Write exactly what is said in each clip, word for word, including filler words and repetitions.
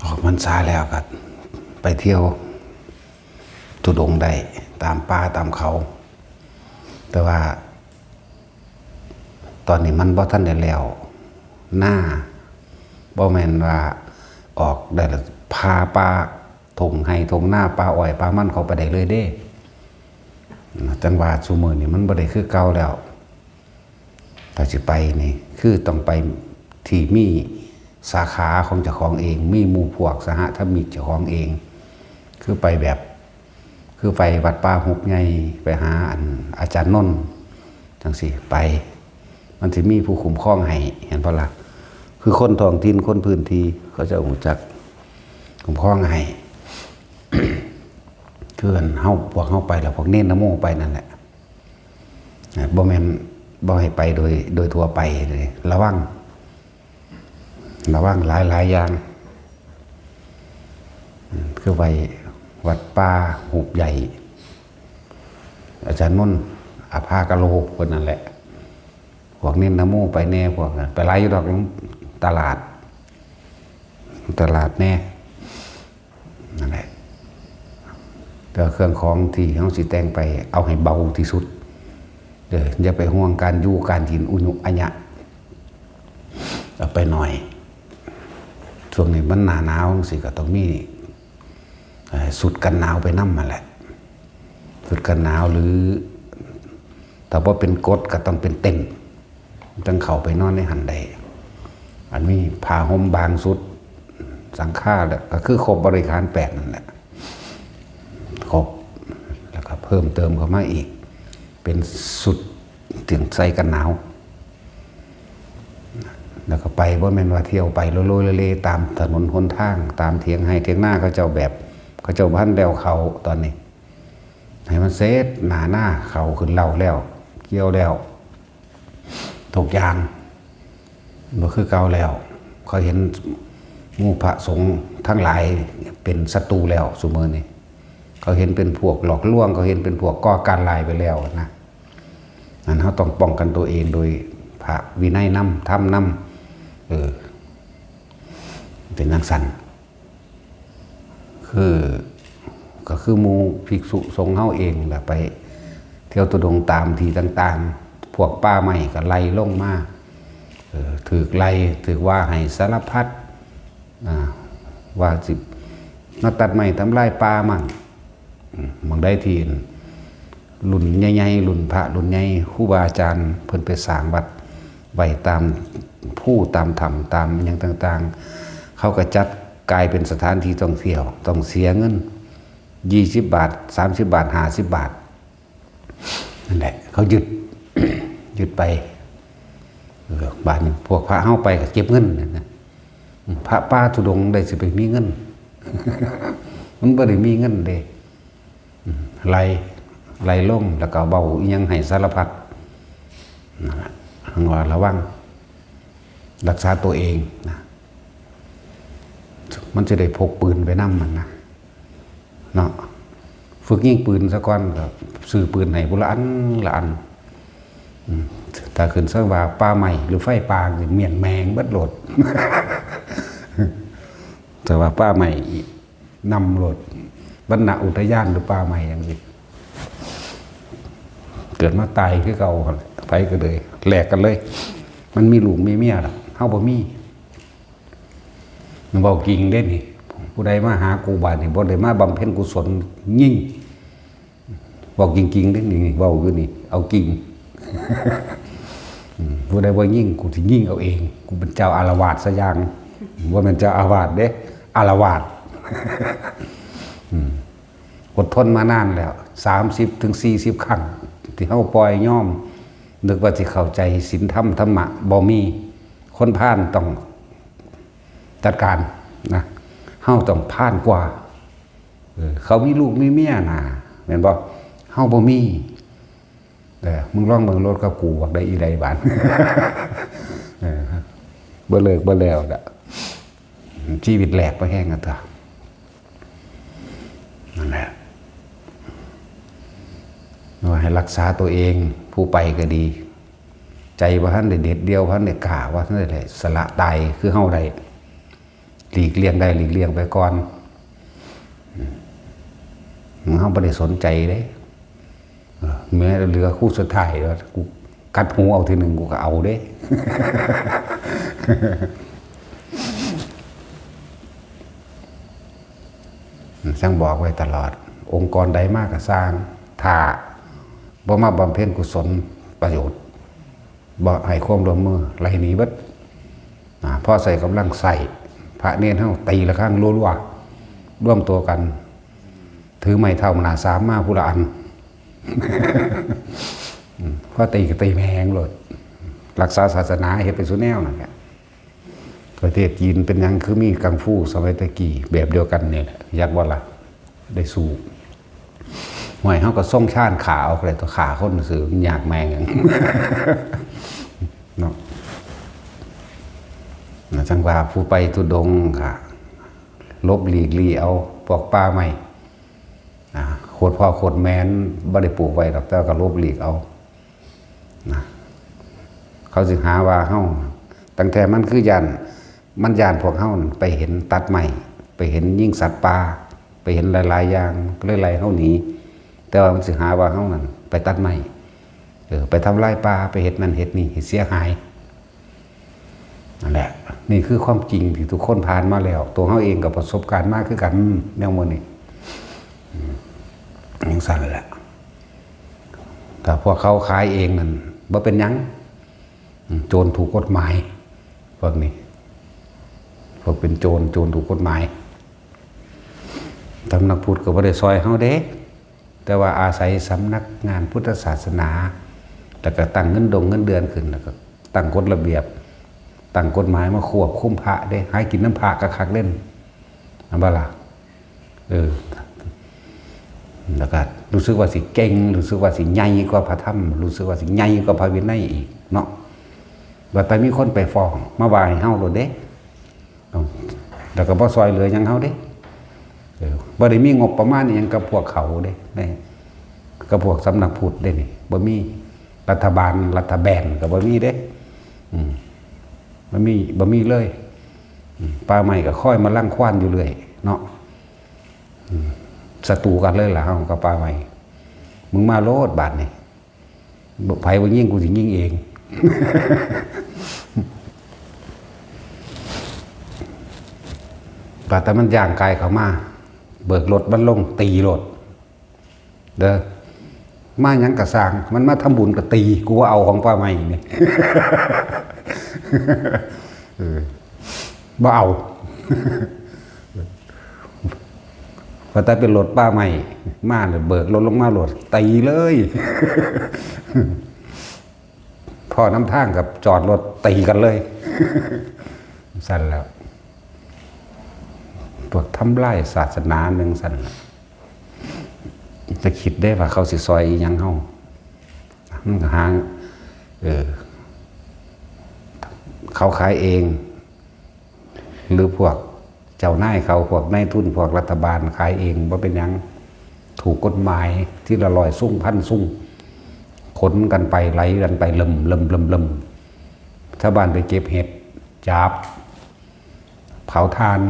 ออกพรรษาแล้วก็ไปเที่ยวธุดงค์ได้ตามป่าตามเขา แต่ว่า ตอนนี้มันบ่ทันได้แล้วนา บ่แม่นว่าออกได้แล้วพาป่าท่งไฮ่ท่งนาป่าอ้อยป่ามันเข้าไปได้เลยเด้ จังว่าซุมื้อนี้มันบ่ได้คือเก่าแล้ว ถ้าสิไปนี่คือต้องไปที่มีสาขาของเจ้าของเอง มีหมู่พวกสหธรรมิกเจ้าของเอง คือไปแบบ คือไปวัดป่าหุบใหญ่ ไปหาอันอาจารย์นนท์จังซี่ไป มันสิมีผู้คุ้มครองให้ เห็นบ่ล่ะ คือคนท้องถิ่นคนพื้นที่เขาจะรู้จักคุ้มครองให้ คืออันเฮาพวกเฮาไปแล้วพวกเณรนโมไปนั่นแหละ นะ บ่แม่น บ่ให้ไปโดย โดยทั่วไปเลย ระวัง ระวังหลายหลายอย่าง อืม คือไปวัดป่าหุบใหญ่ อาจารย์นนท์อภากโลเพิ่นนั่นแหละ พวกเณรนโมไปแน่ พวกนั้นไปหลายอยู่ดอก ตลาด ตลาดแน่ นั่นแหละ แต่เครื่องของที่เฮาสิแต่งไป เอาให้เบาที่สุด เด้อ อย่าไปห่วงการอยู่การกินอุญุอัญญะ เอาไปหน่อย ช่วงนี้มันหน้าหนาวจังซี้ก็ต้องมี เอ่อ ชุดกันหนาวไปนำนั่นแหละ ชุดกันหนาว หรือ ถ้าบ่เป็นกดก็ต้องเป็นเต็นท์ จั่งเข้าไปนอนในหั้นได้ อันมีผ้าห่มบางชุด สังฆา แล้วก็คือครบบริขารแปดนั่นแหละ ครบ แล้วก็เพิ่มเติมเข้ามาอีก เป็นชุดเตียงใส่กันหนาว แล้วก็ไป บ่แม่นว่าเที่ยวไปโลโลเลเลตามถนนหนทาง ตามเถียงไฮ่เถียงนาเขาเจ้าแบบ เขาเจ้าบ่ทันแล้วเข้าตอนนี้ ให้มันเสร็จหน้านา เข้าขึ้นเล้าแล้ว เกี่ยวแล้ว ทุกอย่าง บ่คือเก่าแล้ว เขาเห็นหมู่พระสงฆ์ทั้งหลายเป็นศัตรูแล้วซุมื้อนี้ เขาเห็นเป็นพวกหลอกลวง เขาเห็นเป็นพวกก่อการร้ายไปแล้วนะ อันเฮาต้องป้องกันตัวเองโดยพระวินัยนำ ธรรมนำ เออ เป็นจั่งซั้น คือ ก็คือหมู่ภิกษุสงฆ์เฮาเองแหละ ไปเที่ยวธุดงค์ตามที่ต่างๆ พวกป่าไม้ก็ไล่ลงมา เออ ถืกไล่ ถืกว่าให้สารพัด อ่า ว่าสิมาตัดไม้ทำลายป่ามั่ง อืม บางได้ที่รุ่นใหญ่ๆ รุ่นพระรุ่นใหญ่ ครูบาอาจารย์เพิ่นไปสร้างวัดไว้ตามภูตามถ้ำตามหยังต่างๆ เขาก็จัดกลายเป็นสถานที่ท่องเที่ยว ต้องเสียเงิน ยี่สิบบาท สามสิบบาท ห้าสิบบาท นั่นแหละ เขายึด ยึดไป เออ บาดนี้พวกพระเฮาไปก็เก็บเงินนะ พระป่าธุดงค์ได้สิไปมีเงิน มันบ่ได้มีเงินเด้ อืม ไล่ ไล่ลง แล้วก็เว้าอิหยังให้สารพัด นั่นล่ะ หังว่าระวัง รักษาตัวเองนะ มันจะได้พกปืนไปนำมันนะ เนาะ ฝึกยิงปืนซะก่อน ก็ซื้อปืนให้ผู้ละอันละอัน อืม ถ้าขึ้นเชิงว่าป่าไม้หรือไฟป่านี่เมี้ยนแม่งเบิดโลด แต่ว่าป่าไม้นำโลด วรรณอุทยานหรือป่าไม้จั่งซี้ เกิดมาตายคือเก่าหั่นแหละ ไผก็เลย แลกกันเลย มันมีลูกมีเมียล่ะ เฮาบ่มี เว้าจริงเด้นี่ ผู้ใดมาหากูบาดนี่ บ่ได้มาบำเพ็ญกุศล ยิง เว้าจริงๆเด้นี่ เว้าอยู่นี่ เอาจริง อืม ผู้ใดบ่ยิง กูสิยิงเอาเอง กูเป็นเจ้าอาละวาดซะอย่าง บ่แม่นเจ้าอาวาสเด้ อาละวาด อืม อดทนมานานแล้ว สามสิบถึงสี่สิบครั้ง ที่เฮาปล่อยยอม นึกว่าสิเข้าใจศีลธรรมธรรมะ บ่มี คนพาลต้องจัดการนะ เฮาต้องพาลกว่า เออ เขามีลูกมีเมียนะ แม่นบ่ เฮาบ่มี เออ มึงลองเบิ่งรถกับกู บักได้อีใดบาด เออ บ่เลิกบ่แล้วละ ชีวิตแหลกไปแฮงอะเถอะ นั่นแหละ ว่าให้รักษาตัวเอง ผู้ไปก็ดี ใจบ่ทันได้เด็ดเดี่ยว บ่ทันได้กล้า บ่ทันได้สละตายคือเฮาได้ หลีกเลี่ยงได้หลีกเลี่ยงไปก่อน อืม เฮาบ่ได้สนใจเด้ เออ แม้เหลือคู่สุดท้ายแล้ว กูกัดหูเอาทีหนึ่ง กูก็เอาเด้ ช่างบอกไว้ตลอด องค์กรใดมาก็ซ่าง ถ้าบ่มาบำเพ็ญกุศลประโยชน์ บ่ให้ความร่วมมือ ไล่หนีเบิด อ่า พอใส่กำลังใส่ พระเณรเฮาตีระฆังรัวๆ รวมตัวกัน ถือไม้เท้าหน้าสามมาผู้ละอัน อืม พอตีก็ตีแม่งโลด รักษาศาสนา เฮ็ดไปสู่แนวนั่นแหละ ประเทศจีนเป็นหยังคือมีกังฟูสมัยตะกี้ แบบเดียวกันนี่แหละ อยากบ่ล่ะ ได้สู้ ห่วย เฮาก็ทรงชาญขาเอาเลย ตัวขาคนซื่อ มันยากแม่งหยัง เนาะ นะ จังว่าผู้ไปธุดงค์ก็หลบหลีกลี่เอาพวกป่าไม้ อ่า โคตรพ่อโคตรแม่น บ่ได้ปลูกไว้ดอก แต่ว่าก็หลบหลีกเอา นะ เขาสิหาว่าเฮา ตั้งแต่มันคือย้าน มันย้านพวกเฮานั่นไปเห็นตัดไม้ ไปเห็นยิงสัตว์ป่า ไปเห็นหลายๆอย่าง ก็เลยไล่เฮาหนี แต่ว่ามันสิหาว่าเฮานั่นไปตัดไม้ เออ ไปทำลายป่า ไปเฮ็ดนั่นเฮ็ดนี่ให้เสียหาย นั่นแหละ นี่คือความจริงที่ทุกคนผ่านมาแล้ว ตัวเฮาเองก็ประสบการณ์มาคือกัน แนวมื้อนี้ อืม จั่งซั้นแหละ ถ้าพวกเขาขายเองนั่น บ่เป็นหยัง อืม โจรถูกกฎหมาย พวกนี้ พวกเป็นโจร โจรถูกกฎหมาย สำนักพุทธก็บ่ได้ซ่อยเฮาเด้ แต่ว่าอาศัยสำนักงานพุทธศาสนา แล้วก็ตั้งเงินดงเงินเดือนขึ้น แล้วก็ตั้งกฎระเบียบ ตั้งกฎหมายมาควบคุมพระเด้ หากินนำพระคักๆเด่น แม่นบ่ล่ะ เออ แล้วก็รู้สึกว่าสิเก่ง รู้สึกว่าสิใหญ่กว่าพระธรรม รู้สึกว่าสิใหญ่กว่าพระวินัยอีกเนาะ ว่าแต่มีคนไปฟ้อง มาว่าให้เฮาโลดเด้ เอ้า แล้วก็บ่ซ่อยเหลือหยังเฮาเด้ เออ บ่ได้มีงบประมาณอิหยังกับพวกเขาเด้ นี่ กับพวกสำนักพุทธเด้นี่ บ่มี รัฐบาล รัฐแบนก็บ่มีเด้ อืม บ่มี บ่มีเลย อืม ป่าไม้ก็คอยมารังควานอยู่เรื่อยเนาะ อืม ศัตรูกันเลยล่ะ เฮากับป่าไม้ มึงมาโลดบาดนี่ บ่ ไผบ่ยิง กูสิยิงเอง บาดแต่มันย่างกายเข้ามา เบิกรถมันลงตีโลด เด้อ มาหยังกะซ่าง มันมาทำบุญกะตี กูว่าเอาของป่าไม้นี่ เออ บ่เอา ว่าแต่เป็นรถป่าไม้ มาเลยเบิกรถลงมาโลด ตีเลย พ้อนำทางกับจอดรถตีกันเลย ซั่นแล้ว พวกทำลายศาสนาหนึ่งซั่นล่ะ จะคิดได้ว่าเขาสิซ่อยอิหยังเฮา มันก็หา เออ เขาขายเอง หรือพวกเจ้านายเขา พวกนายทุน พวกรัฐบาลขายเอง บ่เป็นหยัง ถูกกฎหมาย ทีละร้อยซุ่ง พันซุ่ง ขนกันไป ไหลกันไป เริ่ม เริ่ม เริ่ม เริ่ม ชาวบ้านไปเก็บเห็ด จับ เผาถ่าน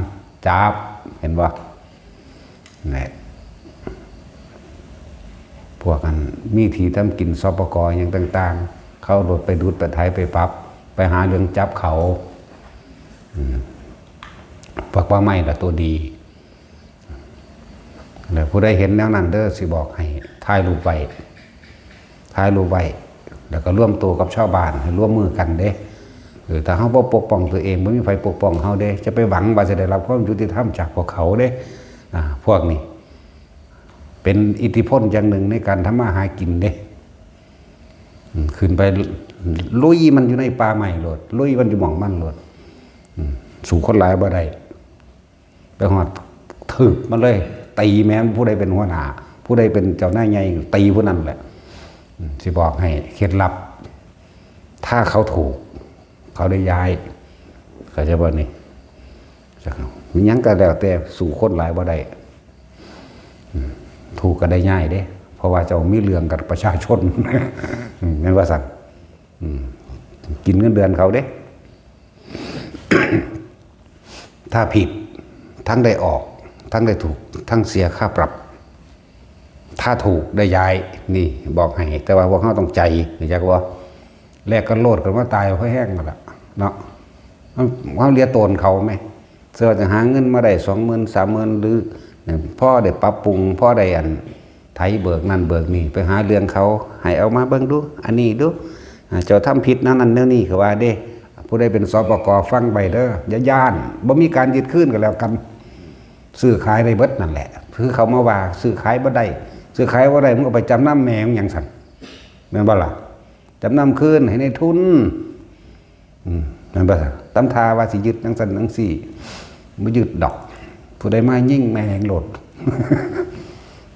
จับ เห็นบ่ นี่ พวกอันมีที่ทำกิน สปก หยังต่างๆ เขาเอารถไปดูด ไปไถ ไปปรับ ไปหาเรื่องจับเขา อืม พวกป่าไม้ล่ะตัวดี แล้วผู้ใดเห็นแนวนั้นเด้อ สิบอกให้ถ่ายรูปไว้ ถ่ายรูปไว้ แล้วก็รวมตัวกับชาวบ้านให้ร่วมมือกันเด้ เออ ถ้าเฮาบ่ปกป้องตัวเอง บ่มีไผปกป้องเฮาเด้ จะไปหวังว่าจะได้รับความยุติธรรมจากพวกเขาเด้ อ่า พวกนี้ เป็นอิทธิพลอย่างหนึ่งในการทำมาหากินเด้ อืม ขึ้นไปลุยมันอยู่ในป่าไม้โลด ลุยมันอยู่หม่องมันโลด อืม สู้คนหลายบ่ได้ ไปฮอด ถืบมันเลย ตีแม่นผู้ใดเป็นหัวหน้า ผู้ใดเป็นเจ้านายใหญ่ ตีผู้นั้นแหละ อืม สิบอกให้เคล็ดลับ ถ้าเขาถูก เขาได้ย้าย เข้าใจบ่นี่ จัก มีหยังก็แล้วแต่ สู้คนหลายบ่ได้ อืม ถูกก็ได้ย้ายเด้ เพราะว่าเจ้ามีเรื่องกับประชาชน อืม แม่นว่าซั่น อืม กินเงินเดือนเขาเด้ ถ้าผิด ทั้งได้ออก ทั้งได้ถูก ทั้งเสียค่าปรับ ถ้าถูกได้ย้าย นี่บอกให้ แต่ว่าพวกเฮาต้องใจ รู้จักบ่ แลกกันโลดกันมาตายเพราะแฮงนั่นล่ะเนาะ มัน มันเหลือตนเขาแหม เสียว่าจะหาเงินมาได้สองหมื่น สามหมื่น หรือ พอได้ปรับปรุง พอได้อัน ไถเบิกนั่นเบิกนี่ ไปหาเรื่องเขา ให้เอามาเบิ่งดู อันนี้ดู อ่า เจ้าทำผิดแนวนั้นแนวนี้ เขาว่าเด้ ผู้ใดเป็น สปก ฟังไว้เด้อ อย่าย้าน บ่มีการยึดคืนก็แล้วกัน ซื้อขายได้เบิดนั่นแหละ คือเขามาว่าซื้อขายบ่ได้ ซื้อขายบ่ได้ มึงก็ไปจำนำแม่มึงหยังซั่น แม่นบ่ล่ะ จำนำคืนให้นายทุน อืม แม่นบ่ล่ะ ตำท่าว่าสิยึดจังซั่นจังซี่ บ่ยึดดอก ผู้ใดมายิงแม่งโลด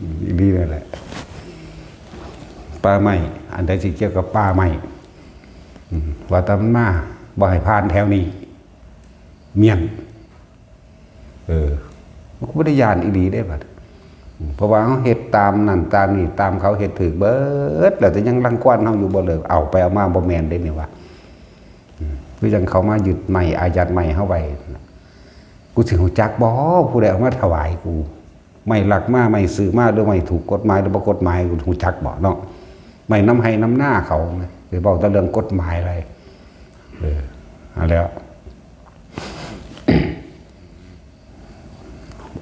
อืม อีหลีนั่นแหละ ป่าไม้ อันใดสิเกี่ยวกับป่าไม้ อืม ว่าแต่มันมา บ่ให้ผ่านแถวนี้ เมี้ยน เออ มันก็บ่ได้ย้านอีหลีเด้บัด อืม เพราะว่าเฮาเฮ็ดตามนั่นตามนี่ ตามเขาเฮ็ดถืกเบิด แล้วแต่ยังรังควานเฮาอยู่บ่เลิก เอาไปเอามาบ่แม่นเด้นี่ว่า อืม คือจังเขามายึดไม้อายัดไม้เฮาไว้ กูสิฮู้จักบ่ ผู้ใดเอามาถวายกู ไม้ลักมา ไม้ซื้อมา หรือไม้ถูกกฎหมาย หรือบ่กฎหมาย กูฮู้จักบ่เนาะ ไม้นำไฮ่นำนาเขานะ ไปเว้าแต่เรื่องกฎหมายอะไร เออ เอาแล้ว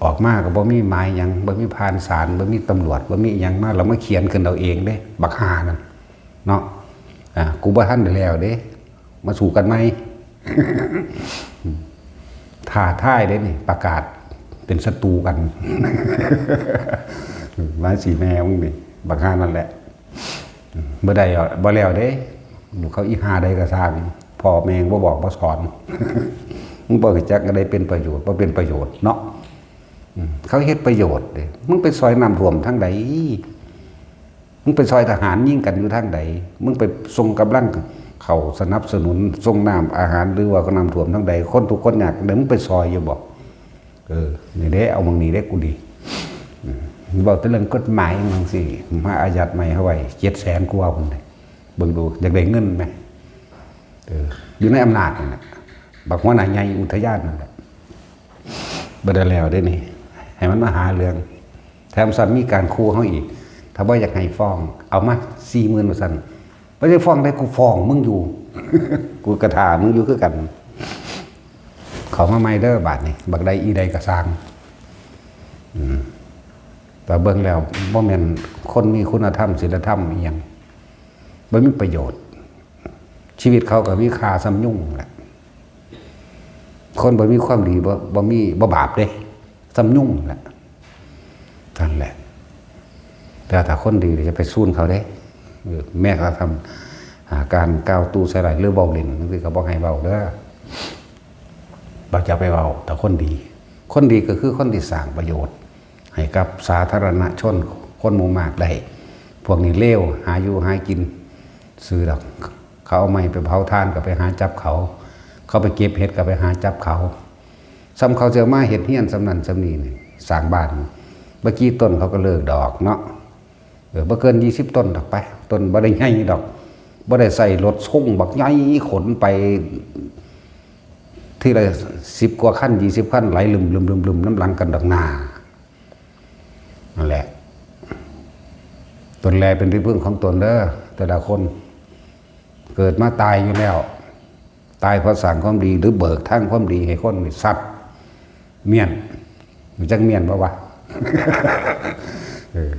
ออกมาก็บ่มีหมายหยัง บ่มีผ่านศาล บ่มีตำรวจ บ่มีหยังมา แล้วมาเขียนขึ้นเอาเองเด้ บักห่านั่น เนาะ อ่า กูบ่ทันได้แล้วเด้ มาสู้กันใหม่ ท้าทายเด้นี่ ประกาศเป็นศัตรูกัน หลายสีแม่มึงนี่ บักห่านั่นแหละ บ่ได้หรอก บ่แล้วเด้ ลูกเขาอีห่าใดก็ซ่าง พ่อแม่บ่บอกบ่สอน มึงบ่รู้จักก็ได้เป็นประโยชน์ บ่เป็นประโยชน์เนาะ อืม เขาเฮ็ดประโยชน์เด้ มึงไปซอยน้ำท่วมทางใด มึงไปซอยทหารยิงกันอยู่ทางใด มึงไปส่งกำลังเข้าสนับสนุน ส่งน้ำอาหาร หรือว่าน้ำท่วมทางใด คนทุกข์คนยากใด มึงไปซอยอยู่บ่ เออ นี่เด้ เอาหม่องนี้เด้ กูดี อืม เว้าแต่เรื่องกฎหมายจังซี่ มาอายัดไม้เฮาไว้ เจ็ดแสนกว่าพุ้นเด้ เบิ่งดู อยากได้เงินแหม เออ อยู่ในอำนาจนั่นแหละ บักหัวหน้าใหญ่อุทยานนั่นแหละ บ่ได้แล้วเด้นี่ ให้มันมาหาเรื่อง แถมซ้ำมีการขู่เฮาอีก ถ้าบ่อยากให้ฟ้อง เอามาสี่หมื่นว่าซั่น บ่ได้ฟ้องได้ กูฟ้องมึงอยู่ กูกะถ่ามึงอยู่คือกัน เข้ามาใหม่เด้อบาดนี้ บักใดอีใดก็ซ่าง อืม แต่เบิ่งแล้วบ่แม่นคนมีคุณธรรมศีลธรรมอีหยัง บ่มีประโยชน์ ชีวิตเขาก็มีค่าส่ำยุงแหละ คนบ่มีความดีบ่ บ่มี บ่บาปเด้ ส่ำยุงแหละ นั่นแหละ แต่ถ้าคนดีจะไปซูนเขาเด้ เออ แม้กระทั่ง อ่า การกล่าวตู่ใส่ร้ายหรือเว้าเล่นจังซี้ก็บ่ให้เว้าเด้อ บ่จะไปเว้า แต่คนดี คนดีก็คือคนที่สร้างประโยชน์ ให้กับสาธารณชน คนหมู่มากได้ พวกนี้เลว หาอยู่หากินซื่อดอก เขาเอาไม้ไปเผาถ่านก็ไปหาจับเขา เขาไปเก็บเห็ดก็ไปหาจับเขา ซ้ำเขาจะมาเฮ็ดเฮือนส่ำนั้นส่ำนี้นี่ สร้างบ้าน บ่กี่ต้นเขาก็เลิกดอกเนาะ เออ บ่เกินยี่สิบต้นดอกไป ต้นบ่ได้ใหญ่ดอก บ่ได้ใส่รถส่งบักใหญ่ขนไป ทีละสิบกว่าคัน ยี่สิบคัน ไหลลึมๆๆๆ นำหลังกันดอกนา นั่นแหละ ตนแลเป็นที่พึ่งของตนเด้อ แต่ละคน เกิดมาตายอยู่แล้ว ตายเพราะสร้างความดี หรือเบิกทางความดีให้คนนี่ สัตว์ เมี้ยน รู้จักเมี้ยนบ่วะ เออ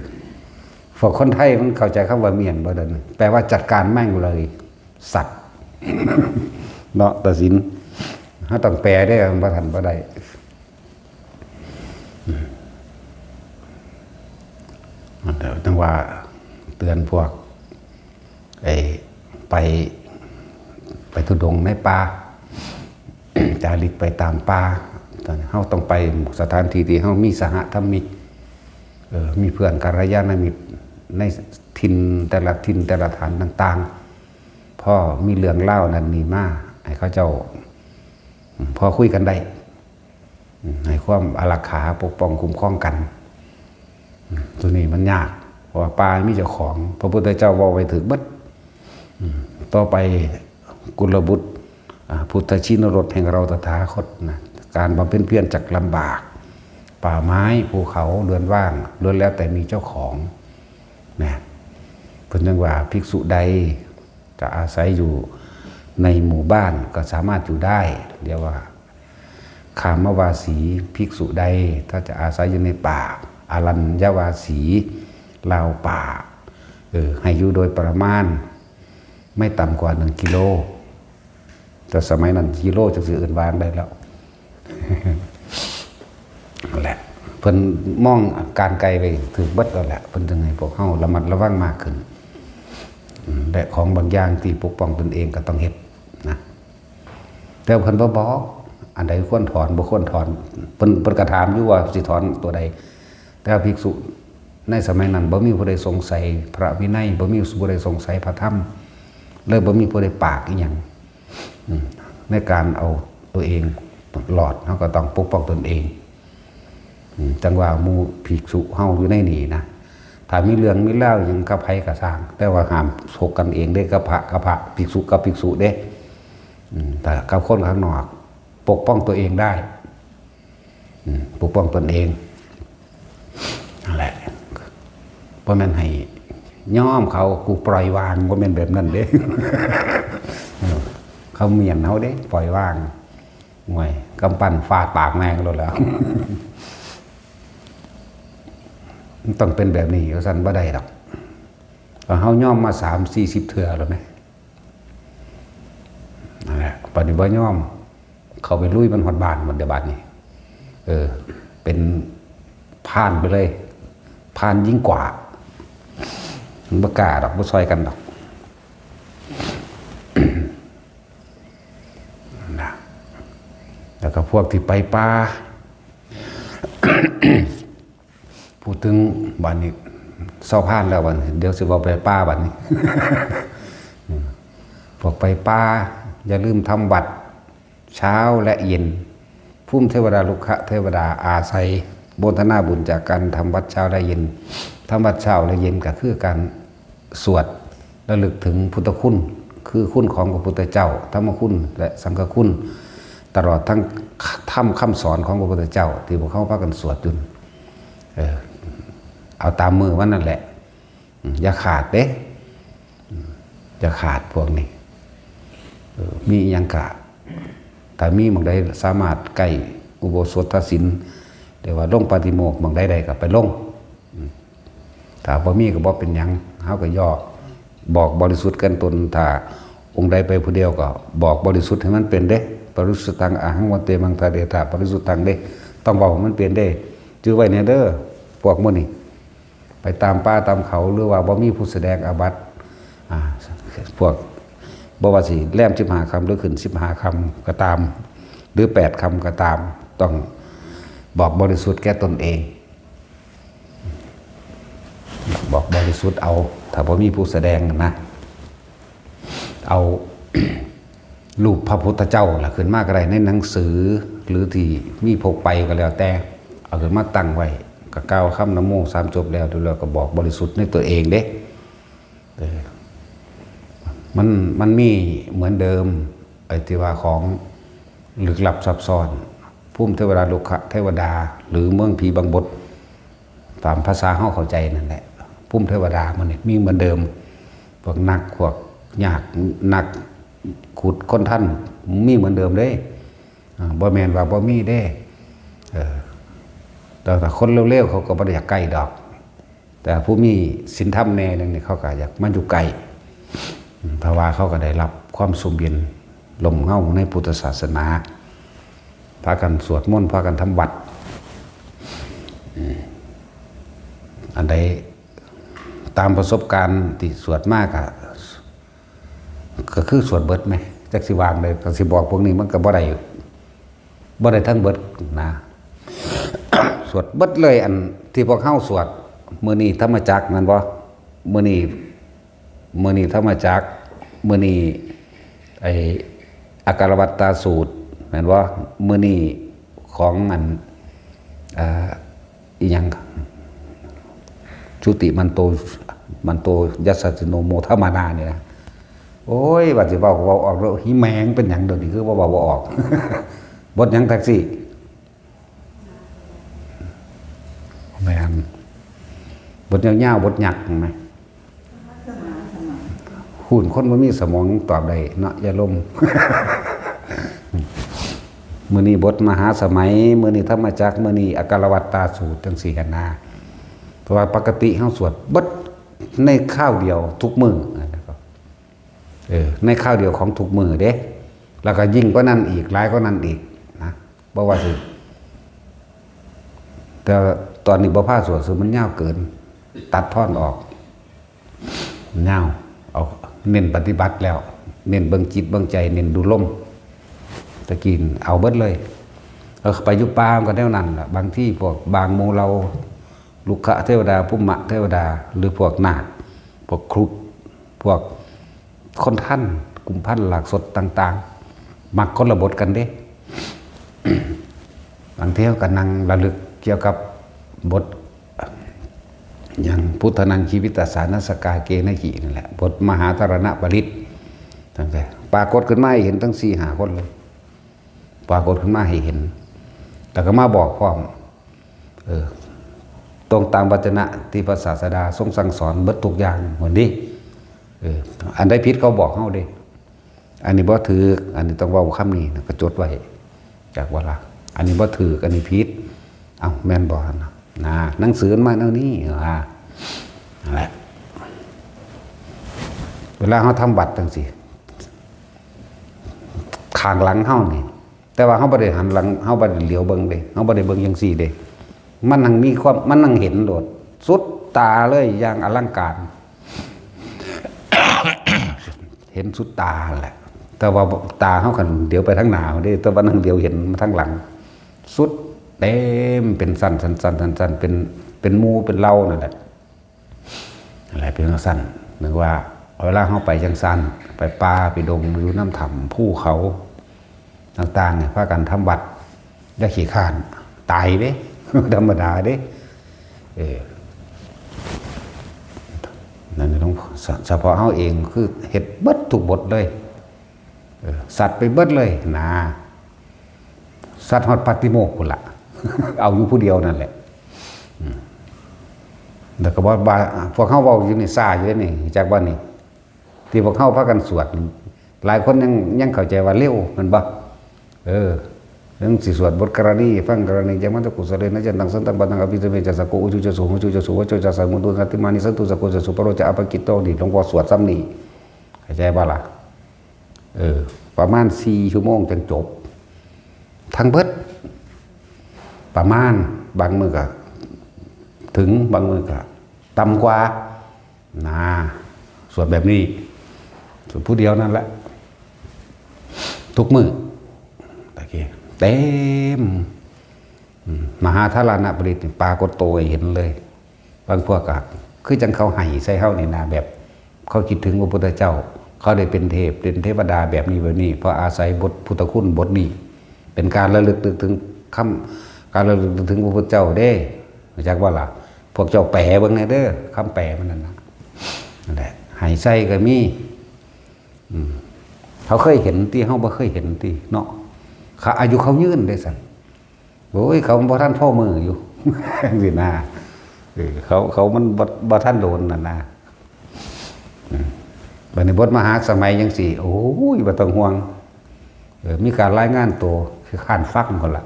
พวกคนไทยมันเข้าใจคำว่าเมี้ยนบ่เด้อ แปลว่าจัดการแม่งเลย สัตว์ เนาะ ตัดสิน เฮาต้องแปลเด้อ บ่ทันบ่ได้ จังว่าเตือนพวก ไอ้ ไป ไปธุดงค์ในป่า จาริกไปตามป่า เฮาต้องไปสถานที่ที่เฮามีสหธรรมิก เออ มีเพื่อนกัลยาณมิตรในถิ่นแต่ละถิ่นแต่ละฐานต่างๆ พอมีเรื่องเล่านั้นนี่มา ให้เขาเจ้า อืม พอคุยกันได้ อืม ให้ความอารักขาปกป้องคุ้มครองกัน อืม ตัวนี้มันยาก เพราะว่าป่ามีเจ้าของ พระพุทธเจ้าเว้าไว้ถืกเบิด อืม ต่อไปกุลบุตร อ่า พุทธชินรสแห่งเราตถาคตนะ การบำเพ็ญเพียรจักลำบาก ป่าไม้ภูเขาเรือนว่างล้วนแล้วแต่มีเจ้าของนะ เพิ่นยังว่าภิกษุใดจะอาศัยอยู่ในหมู่บ้านก็สามารถอยู่ได้ เรียกว่า คามวาสี ภิกษุใดถ้าจะอาศัยอยู่ในป่า อรัญญวาสี ราวป่า เออ ให้อยู่โดยประมาณ ไม่ต่ำกว่าหนึ่งกิโล แต่สมัยนั้นกิโลจังสิเอิ้นว่าได้แล้ว นั่นแหละ เพิ่นมองการไกลไปถือเบิดแล้วแหละ เพิ่นจึงให้พวกเฮาระมัดระวังมากขึ้น อืม และของบางอย่างที่ปกป้องตนเองก็ต้องเฮ็ดนะ แต่เพิ่นบ่บอก อันใดควรถอน บ่ควรถอน เพิ่น เพิ่นก็ถามอยู่ว่าสิถอนตัวใด แต่ว่าภิกษุในสมัยนั้นบ่มีผู้ใดสงสัยพระวินัย บ่มีผู้ใดสงสัยพระธรรม เลยบ่มีผู้ใดปากอีหยัง อืม ในการเอาตัวเองรอด เฮาก็ต้องปกป้องตนเอง อืม จั่งว่าหมู่ภิกษุเฮาอยู่ในนี่นะ ถ้ามีเรื่องมีราวหยังกับไผก็ซ่าง แต่ว่าห้ามชกกันเองเด้ กับพระ กับพระ ภิกษุกับภิกษุเด้ อืม แต่กับคนข้างนอก ปกป้องตัวเองได้ อืม ปกป้องตนเอง นั่นแหละ บ่แม่นให้ยอมเขา กูปล่อยวาง บ่แม่นแบบนั้นเด้ เออ เขาเมียนเฮาเด้ ปล่อยวาง ห่วย กำปั้นฟาดปากแม่งโลดแล้ว มันต้องเป็นแบบนี้ ว่าซั่นบ่ได้ดอก เฮายอมมาสามสี่สิบเทื่อแล้วแหม นั่นแหละ บัดนี้บ่ยอม เข้าไปลุยมันฮอดบ้านหมดเด้อบัดนี้ เออ เป็นพรานไปเลย พรานยิ่งกว่า มันบ่กล้าดอก บ่ซอยกันดอก นะ แล้วก็พวกที่ไปป่า พูดถึงบัดนี้ เซาพรานแล้วบัดนี้ เดี๋ยวสิเว้าไปป่าบัดนี้ พวกไปป่า อย่าลืมทำวัตรเช้าและเย็น ภูมิเทวดา รุกขเทวดาอาศัย โมทนาบุญจากการทำวัตรเช้าและเย็น ทำวัตรเช้าและเย็นก็คือการสวดระลึกถึงพุทธคุณ คือคุณของพระพุทธเจ้า ธรรมคุณ และสังฆคุณ ตลอดทั้งธรรมคำสอนของพระพุทธเจ้า ที่พวกเขาพากันสวดอยู่ เออ เอาตามมื้อมันนั่นแหละ อืม อย่าขาดเด้ อืม อย่าขาดพวกนี้ เออ มีอิหยังกะ ถ้ามีหม่องใดสามารถใกล้อุโบสถศีล เรียกว่าลงปาฏิโมกข์หม่องใดได้ก็ไปลง อืม ถ้าบ่มีก็บ่เป็นหยัง เฮาก็ย่อ บอกบริสุทธิ์แก่นตน ถ้าองค์ใดไปผู้เดียวก็บอกบริสุทธิ์ให้มันเป็นเด้ ปริสุทธัง อหัง วันเต มัง ทาเดทา ปริสุทธัง เด้ ต้องเว้าให้มันเป็นเด้ จื่อไว้แน่เด้อ พวกหมู่นี้ ไปตามป่าตามเขา หรือว่าบ่มีผู้แสดงอาบัติ อ่า พวก บ่ว่าสิแรมสิบห้าค่ำ หรือขึ้นสิบห้าค่ำก็ตาม หรือแปดค่ำก็ตาม ต้องบอกบริสุทธิ์แก่ตนเอง บอกบริสุทธิ์เอา ถ้าบ่มีผู้แสดงนะ เอา รูปพระพุทธเจ้าล่ะขึ้นมาก็ได้ ในหนังสือ หรือที่มีพกไปก็แล้วแต่ เอาขึ้นมาตั้งไว้ ก็กล่าวคำนะโมสามจบแล้ว แล้วก็บอกบริสุทธิ์ในตัวเองเด้ เออ มัน มันมีเหมือนเดิม ไอ้ที่ว่าของลึกลับซับซ้อน ภูมิเทวดา รุกขเทวดา หรือเมืองผีบังบด ตามภาษาเฮาเข้าใจนั่นแหละ ภูมิเทวดามันนี่มีเหมือนเดิม พวกนัก พวกยาก นักขุดค้นทัน มีเหมือนเดิมเด้ อ่า บ่แม่นว่าบ่มีเด้ เออ แต่ถ้าคนเลวๆ เขาก็บ่ได้อยากใกล้ดอก แต่ผู้มีศีลธรรมแน่หนึ่งนี่เขาก็อยากมาอยู่ใกล้ อืม เพราะว่าเขาก็ได้รับความซุ่มเย็นลมเงาในพุทธศาสนา พากันสวดมนต์ พากันทำวัตร อืม อันใดตามประสบการณ์ที่สวดมาก็ ก็คือสวดเบิดแหม จักสิว่าจั่งใด ก็สิบอกพวกนี้มันก็บ่ได้ บ่ได้ทั้งเบิดนะ สวดเบิดเลย อันที่พวกเฮาสวด มื้อนี้ธรรมจักรแม่นบ่ มื้อนี้ มื้อนี้ธรรมจักร มื้อนี้ไอ้อักขวัตตสูตรแม่นบ่ มื้อนี้ของอัน อ่า อีหยัง จุติมันโต มันโต ยัสสะสิโน โมทะมานา นี่นะ โอ้ย ว่าสิเว้าก็เว้าออกแล้ว หิแมงเป็นหยังเดี๋ยวนี้คือว่าเว้าบ่ออก บทหยังแท็กซี่ บทยาวๆ บทยักษ์เห็นไหม หุ่นคนบ่มีสมองตอบได้เนาะ อย่าลม มื้อนี้บทมหาสมัย มื้อนี้ธรรมจักร มื้อนี้อการวัตตาสูตร จังซี่หั้นนะ เพราะว่าปกติเฮาสวดเบิดในคราวเดียวทุกมื้อนะครับ เออ ในคราวเดียวของทุกมื้อเด้ แล้วก็ยิ่งกว่านั้นอีก หลายกว่านั้นอีกนะ บ่ว่าสิ แต่ตอนนี้บ่พาสวด คือมันยาวเกิน ตัดทอนออก ยาว เอาเน้นปฏิบัติแล้ว เน้นเบิ่งจิตเบิ่งใจ เน้นดูลม ตะกี้เอาเบิดเลย เออ ไปอยู่ป่ามันก็แนวนั้นล่ะ บางทีพวกบางหมู่เหล่า รุกขเทวดา ภูมะเทวดา หรือพวกนาค พวกครุฑ พวกคนทัน กุมภัณฑ์ หลากสดต่างๆ มักคนละบทกันเด้ บางเที่ยวก็นั่งระลึกเกี่ยวกับบท อย่าง พุทธานัง ชีวิตาสานัสสกาเกณะหิ นั่นแหละ บทมหาธารณปริตร ตั้งแต่ปรากฏขึ้นมาให้เห็นทั้งสี่ห้าคนเลย ปรากฏขึ้นมาให้เห็น แล้วก็มาบอกพร้อม เออ ตรงตามวจนะที่พระศาสดาทรงสั่งสอนเบิดทุกอย่างหมดนี้ เออ อันใดผิดเขาบอกเฮาเด้ อันนี้บ่ถืก อันนี้ต้องเว้าคำนี้นะ ก็จดไว้ จากว่าละ อันนี้บ่ถืก อันนี้ผิด เอ้า แม่นบ่หั่นนะ นะ หนังสือมันมาแนวนี้ ว่า นั่นแหละ เวลาเฮาทำวัตรจังซี่ ข้างหลังเฮานี่ แต่ว่าเฮาบ่ได้หันหลัง เฮาบ่ได้เหลียวเบิ่งเด้ เฮาบ่ได้เบิ่งจังซี่เด้ มันนั่งมีความ มันนั่งเห็นโลด สุดตาเลย อย่างอลังการ เห็นสุดตาแหละ แต่ว่าตาเฮาคันเหลียวไปทางหน้าเด้ แต่ว่านั่งเหลียวเห็นมาทางหลัง สุดเต็ม เป็นสั้นๆๆๆ เป็น เป็นหมู่เป็นเหล่านั่นแหละ อะไรเป็นจังซั่น นึกว่าเวลาเฮาไปจังซั่น ไปป่าไปดง อยู่นำถ้ำภูเขาต่างๆ เนี่ย พากันทำวัตร อย่าขี้คร้าน ตายเด้ ธรรมดาเด้ เออ นั่นต้อง เฉพาะเฮาเองคือเฮ็ดเบิดทุกบทเลย เออ สัตว์ไปเบิดเลยนะ สัตว์ฮอดปาฏิโมกข์พุ้นละ เอาอยู่ผู้เดียวนั่นแหละ อืม แล้วก็บ่ บ่ พวกเฮาเว้าอยู่นี่ ซ่าอยู่เด้นี่ จักว่านี่ ที่พวกเฮาพากันสวดนี่ หลายคนยัง ยังเข้าใจว่าเร็ว แม่นบ่ เออ ยังสิสวดบทกรณี ฟังกรณี จังมันตะกุสะเลนะ จันตังสันตังปันตัง อภิสเมจัสสะโก อุจุจัสสุ หุจุจัสสุ วโจจัสสะ มุนตุสันติมานิ สันตุสะโกจัสสุ ปะโรจะ อัปปะกิตโต นี่ หลวงพ่อสวดซ้ำนี่ เข้าใจบ่ล่ะ เออ ประมาณสี่ชั่วโมงจังจบ ทั้งเบิด ประมาณ บางมื้อก็ถึง บางมื้อก็ต่ำกว่า นะ สวดแบบนี้ สวดผู้เดียวนั่นแหละ ทุกมื้อ ตะกี้ เต็ม อืม มหาธารณปริตรนี่ ปรากฏตัวให้เห็นเลย บางพวกก็คือจังเขาไห้ใส่เฮานี่นะ แบบเขาคิดถึงพระพุทธเจ้า เขาได้เป็นเทพ เป็นเทวดาแบบนี้แบบนี้ เพราะอาศัยบทพุทธคุณบทนี้ เป็นการระลึกนึกถึงคำ การระลึกนึกถึงพระพุทธเจ้าเด้ รู้จักบ่ล่ะ พวกเจ้าแปลเบิ่งแหน่เด้อ คำแปลมันนั่นนะ นั่นแหละ ไห้ใส่ก็มี อืม เขาเคยเห็นติ เฮาบ่เคยเห็นติเนาะ เขาอายุเขายืนเด้ซั่น โอ้ย เขาบ่ทันพอมื้ออยู่ จังซี่นะ เออ เขา เขามันบ่ บ่ทันโดนน่ะนะ อืม บัดนี้บทมหาสมัยจังซี่ โอ้ย บ่ต้องห่วง เออ มีการรายงานตัว คือคร้านฟังพุ้นล่ะ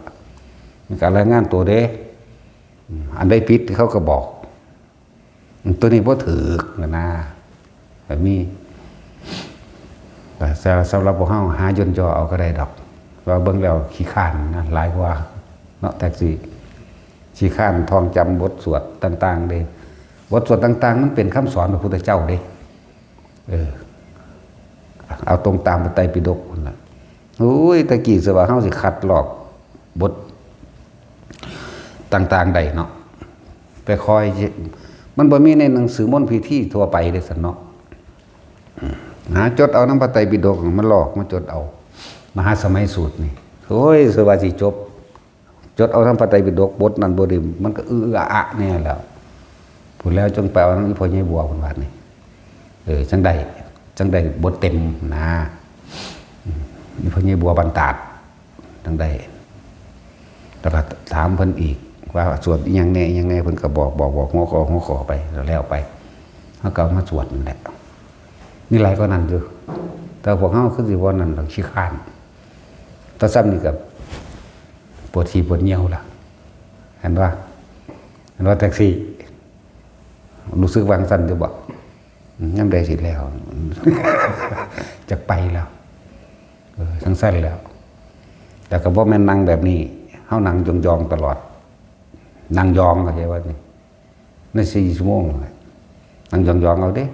มีการรายงานตัวเด้ อืม อันใดผิดเขาก็บอก ตัวนี้บ่ถืกนะนะ แต่มี แต่สำหรับพวกเฮาหาย่นย่อเอาก็ได้ดอก ว่าเบิ่งแล้วขี้คร้านนะ หลายกว่าเนาะ แท็กซี่ ขี้คร้านท่องจำบทสวดต่างๆเด้ บทสวดต่างๆ มันเป็นคำสอนพระพุทธเจ้าเด้ เออ เอาตรงตามพระไตรปิฎกพุ้นล่ะ โอ้ย ตะกี้สิว่าเฮาสิคัดลอกบทต่างๆได้เนาะ ไปคอย มันบ่มีในหนังสือมนต์พิธีทั่วไปเด้ซั่นเนาะ อืม หาจดเอานำพระไตรปิฎกมาลอกมาจดเอา มหาสมัยสูตรนี่ โอ้ย สิว่าสิจบ จดเอานำพระไตรปิฎกบทนั้นบทนี้ มันก็อื้อๆอะๆแน่แล้ว พู้นแล้วจังไปเอานำอีพ่อใหญ่บัวพุ้นบาดนี้ เออ จังได้ จังได้บทเต็มนะ อืม อีพ่อใหญ่บัวบ้านตาด จังได้ แล้วก็ถามเพิ่นอีก ว่าสวดอิหยังแน่อิหยังแน่ เพิ่นก็บอกบอกบอกหัวข้อหัวข้อไป แล้วแล้วไป เฮาก็เอามาสวดนั่นแหละ มีหลายกว่านั้นอยู่ แต่พวกเฮาคือสิบ่นั่นดอก ขี้คร้าน แต่ซ่ำนี่ก็ปวดขี้ปวดเยี่ยวล่ะ เห็นบ่ เห็นบ่ แท็กซี่ รู้สึกว่าจั่งซั่นอยู่บ่ ยามใดสิแล้ว จักไปแล้ว เออ จั่งซั่นแล้ว แต่ก็บ่แม่นนั่งแบบนี้ เฮานั่งยองๆตลอด นั่งยอง เข้าใจว่านี่ ในสี่ชั่วโมงนั่นแหละ นั่งยองๆเอาเด้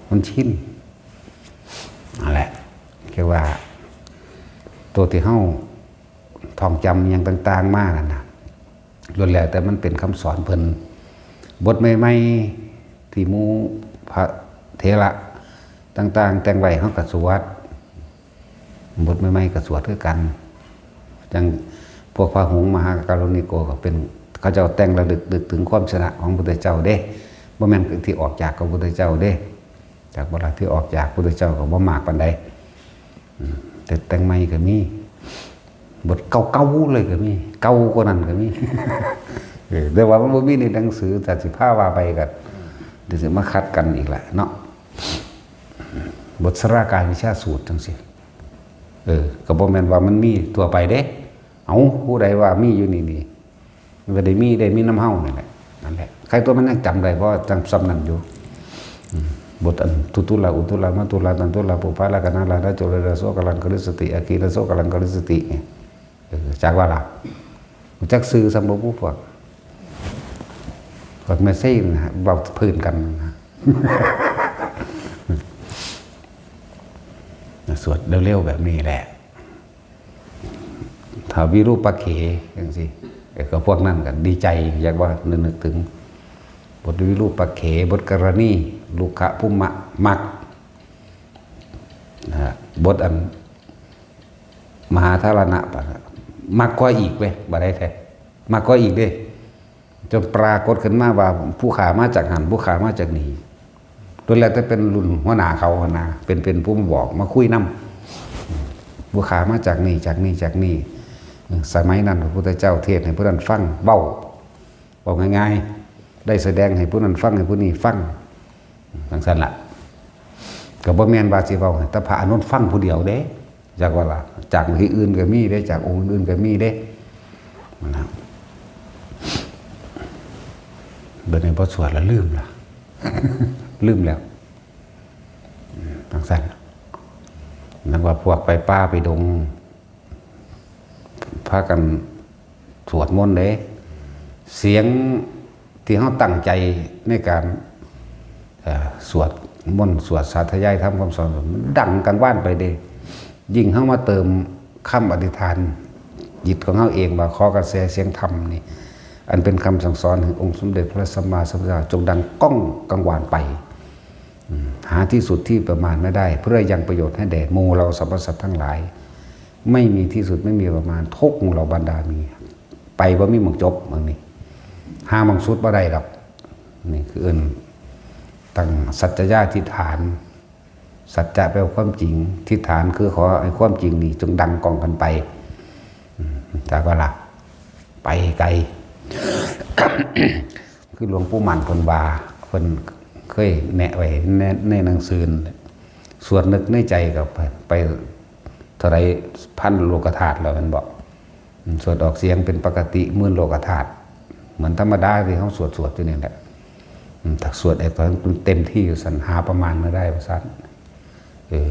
มันชิน นั่นแหละ คือว่า ตัวที่เฮาท่องจำอิหยังต่างๆมานั่นน่ะ ล้วนแล้วแต่มันเป็นคำสอนเพิ่น บทใหม่ๆ ที่หมู่พระเถระต่างๆ แต่งไว้ เฮาก็สวด บทใหม่ๆก็สวดคือกัน จั่งพวกพระหงส์มหาการุณิโกก็เป็น เขาเจ้าแต่งระลึกนึกถึงความชนะของพุทธเจ้าเด้ บ่แม่นที่ออกจากของพุทธเจ้าเด้ จากบ่ล่ะ ที่ออกจากพุทธเจ้าก็บ่มากปานใด อืม แต่แต่งใหม่ก็มี บทเก่าๆเลยก็มี เก่ากว่านั้นก็มี เออ แต่ว่ามันบ่มีในหนังสือ แต่สิพาว่าไปก็ เดี๋ยวสิมาขัดกันอีกแหละเนาะ บทสารากายวิชาสูตรจั่งซี้ เออ ก็บ่แม่นว่ามันมีทั่วไปเด้ เอ้า ผู้ใดว่ามีอยู่นี่นี่ มันก็ได้มี ได้มีนำเฮานี่แหละ นั่นแหละ ใครตัวมันยังจำได้ เพราะจั่งซ่ำนั่นอยู่ อืม บทอัน ทุตุลา อุตุลา มัตตุลา ตันตุลา ปุพพา ลักขณา ลานะ จุลา โสกา ลังคฤสติ อาคีลโสกา ลังคฤสติ เนี่ย เออ จักว่าล่ะ จักชื่อซ้ำบ่ผู้พวก พวกแม่ชีนะ เว้าพื้นกันนะ สวดเร็วๆแบบนี้แหละ ถ้าวิรูปักเขจั่งซี้ เออ ก็พวกนั้นก็ดีใจ อยากว่านึกนึกถึง บทวิรูปักเข บทกรณี ลุกขภูมะมัก นะฮะ บทอัน มหาธารณะปะ มักกว่าอีกเว้ย บ่ได้แท้ มักกว่าอีกเด้ จนปรากฏขึ้นมาว่าผู้ข้ามาจากหั้น ผู้ข้ามาจากนี่ ล้วนแล้วแต่เป็นรุ่นหัวหน้าเขาหั้นนะ เป็น เป็นผู้มาบอก มาคุยนำ ผู้ข้ามาจากนี่ จากนี่ จากนี่ สมัยนั้นพระพุทธเจ้าเทศน์ให้ผู้นั้นฟัง เว้า เว้าง่ายๆ ได้แสดงให้ผู้นั้นฟัง ให้ผู้นี้ฟัง จั่งซั่นล่ะ ก็บ่แม่นว่าสิเว้าให้แต่พระอานนท์ฟังผู้เดียวเด้ จากว่าล่ะ จากที่อื่นก็มีเด้ จากองค์อื่นก็มีเด้ นะ เดี๋ยวนี้พอสวดแล้วลืมล่ะ ลืมแล้ว จั่งซั่น นึกว่าพวกไปป่าไปดง พากันสวดมนต์เด้ เสียงที่เฮาตั้งใจในการ เอ่อ สวดมนต์ สวดสาธยายธรรมคำสอน มันดังกังวานไปเด้ ยิ่งเฮามาเติมคำอธิษฐานจิตของเฮาเองว่า ขอกระแสเสียงธรรมนี่ อันเป็นคำสั่งสอนแห่งองค์สมเด็จพระสัมมาสัมพุทธเจ้า จงดังก้องกังวานไป อืม หาที่สุดที่ประมาณไม่ได้ เพื่อยังประโยชน์ให้แด่หมู่เราสรรพสัตว์ทั้งหลาย ไม่มีที่สุดไม่มีประมาณ ทุกหมู่เหล่าบรรดามี ไปบ่มีหม่องจบ หม่องนี้ หาหม่องสุดบ่ได้ดอก นี่คือเอิ้นตั้งสัจจญาธิษฐาน สัจจะแปลว่าความจริง ธิษฐานคือขอให้ความจริงนี่จงดังก้องกันไป อืม จากว่าล่ะ ไปไกล คือหลวงปู่มั่นเพิ่นว่า เพิ่นเคยแนะไว้ใน ในหนังสือ สวดนึกในใจก็ไป ไปเท่าใดพันโลกธาตุแล้วแม่นบ่ อืม สวดออกเสียงเป็นปกติหมื่นโลกธาตุ เหมือนธรรมดาที่เฮาสวดสวดอยู่นี่แหละ อืม ถ้าสวดไอ้ตอนเต็มที่อยู่ซั่น หาประมาณไม่ได้ว่าซั่น เออ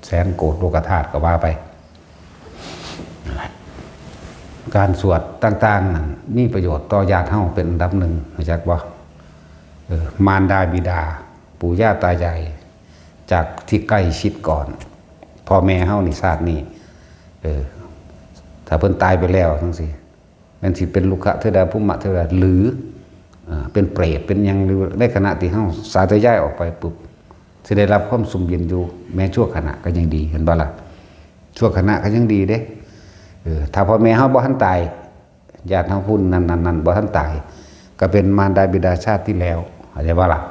แสนโกดโลกธาตุก็ว่าไป การสวดต่างๆนั้นมีประโยชน์ต่อญาติเฮาเป็นอันดับหนึ่ง รู้จักบ่ เออ มารดาบิดา ปู่ย่าตายาย จากที่ใกล้ชิดก่อน พ่อแม่เฮานี่ชาตินี้ เออ ถ้าเพิ่นตายไปแล้วจั่งซี้ แม่นสิเป็นลุกขะเทวดา ภูมะเทวดา หรือ อ่า เป็นเปรต เป็นหยัง หรือในขณะที่เฮาสาธยายออกไปปุ๊บ สิได้รับความซุ่มเย็นอยู่ แม้ชั่วขณะก็ยังดี เห็นบ่ล่ะ ชั่วขณะก็ยังดีเด้ เออ ถ้าพ่อแม่เฮาบ่ทันตาย ญาติเฮาผู้นั้นๆๆบ่ทันตาย ก็เป็นมารดาบิดาชาติที่แล้ว เข้าใจบ่ล่ะ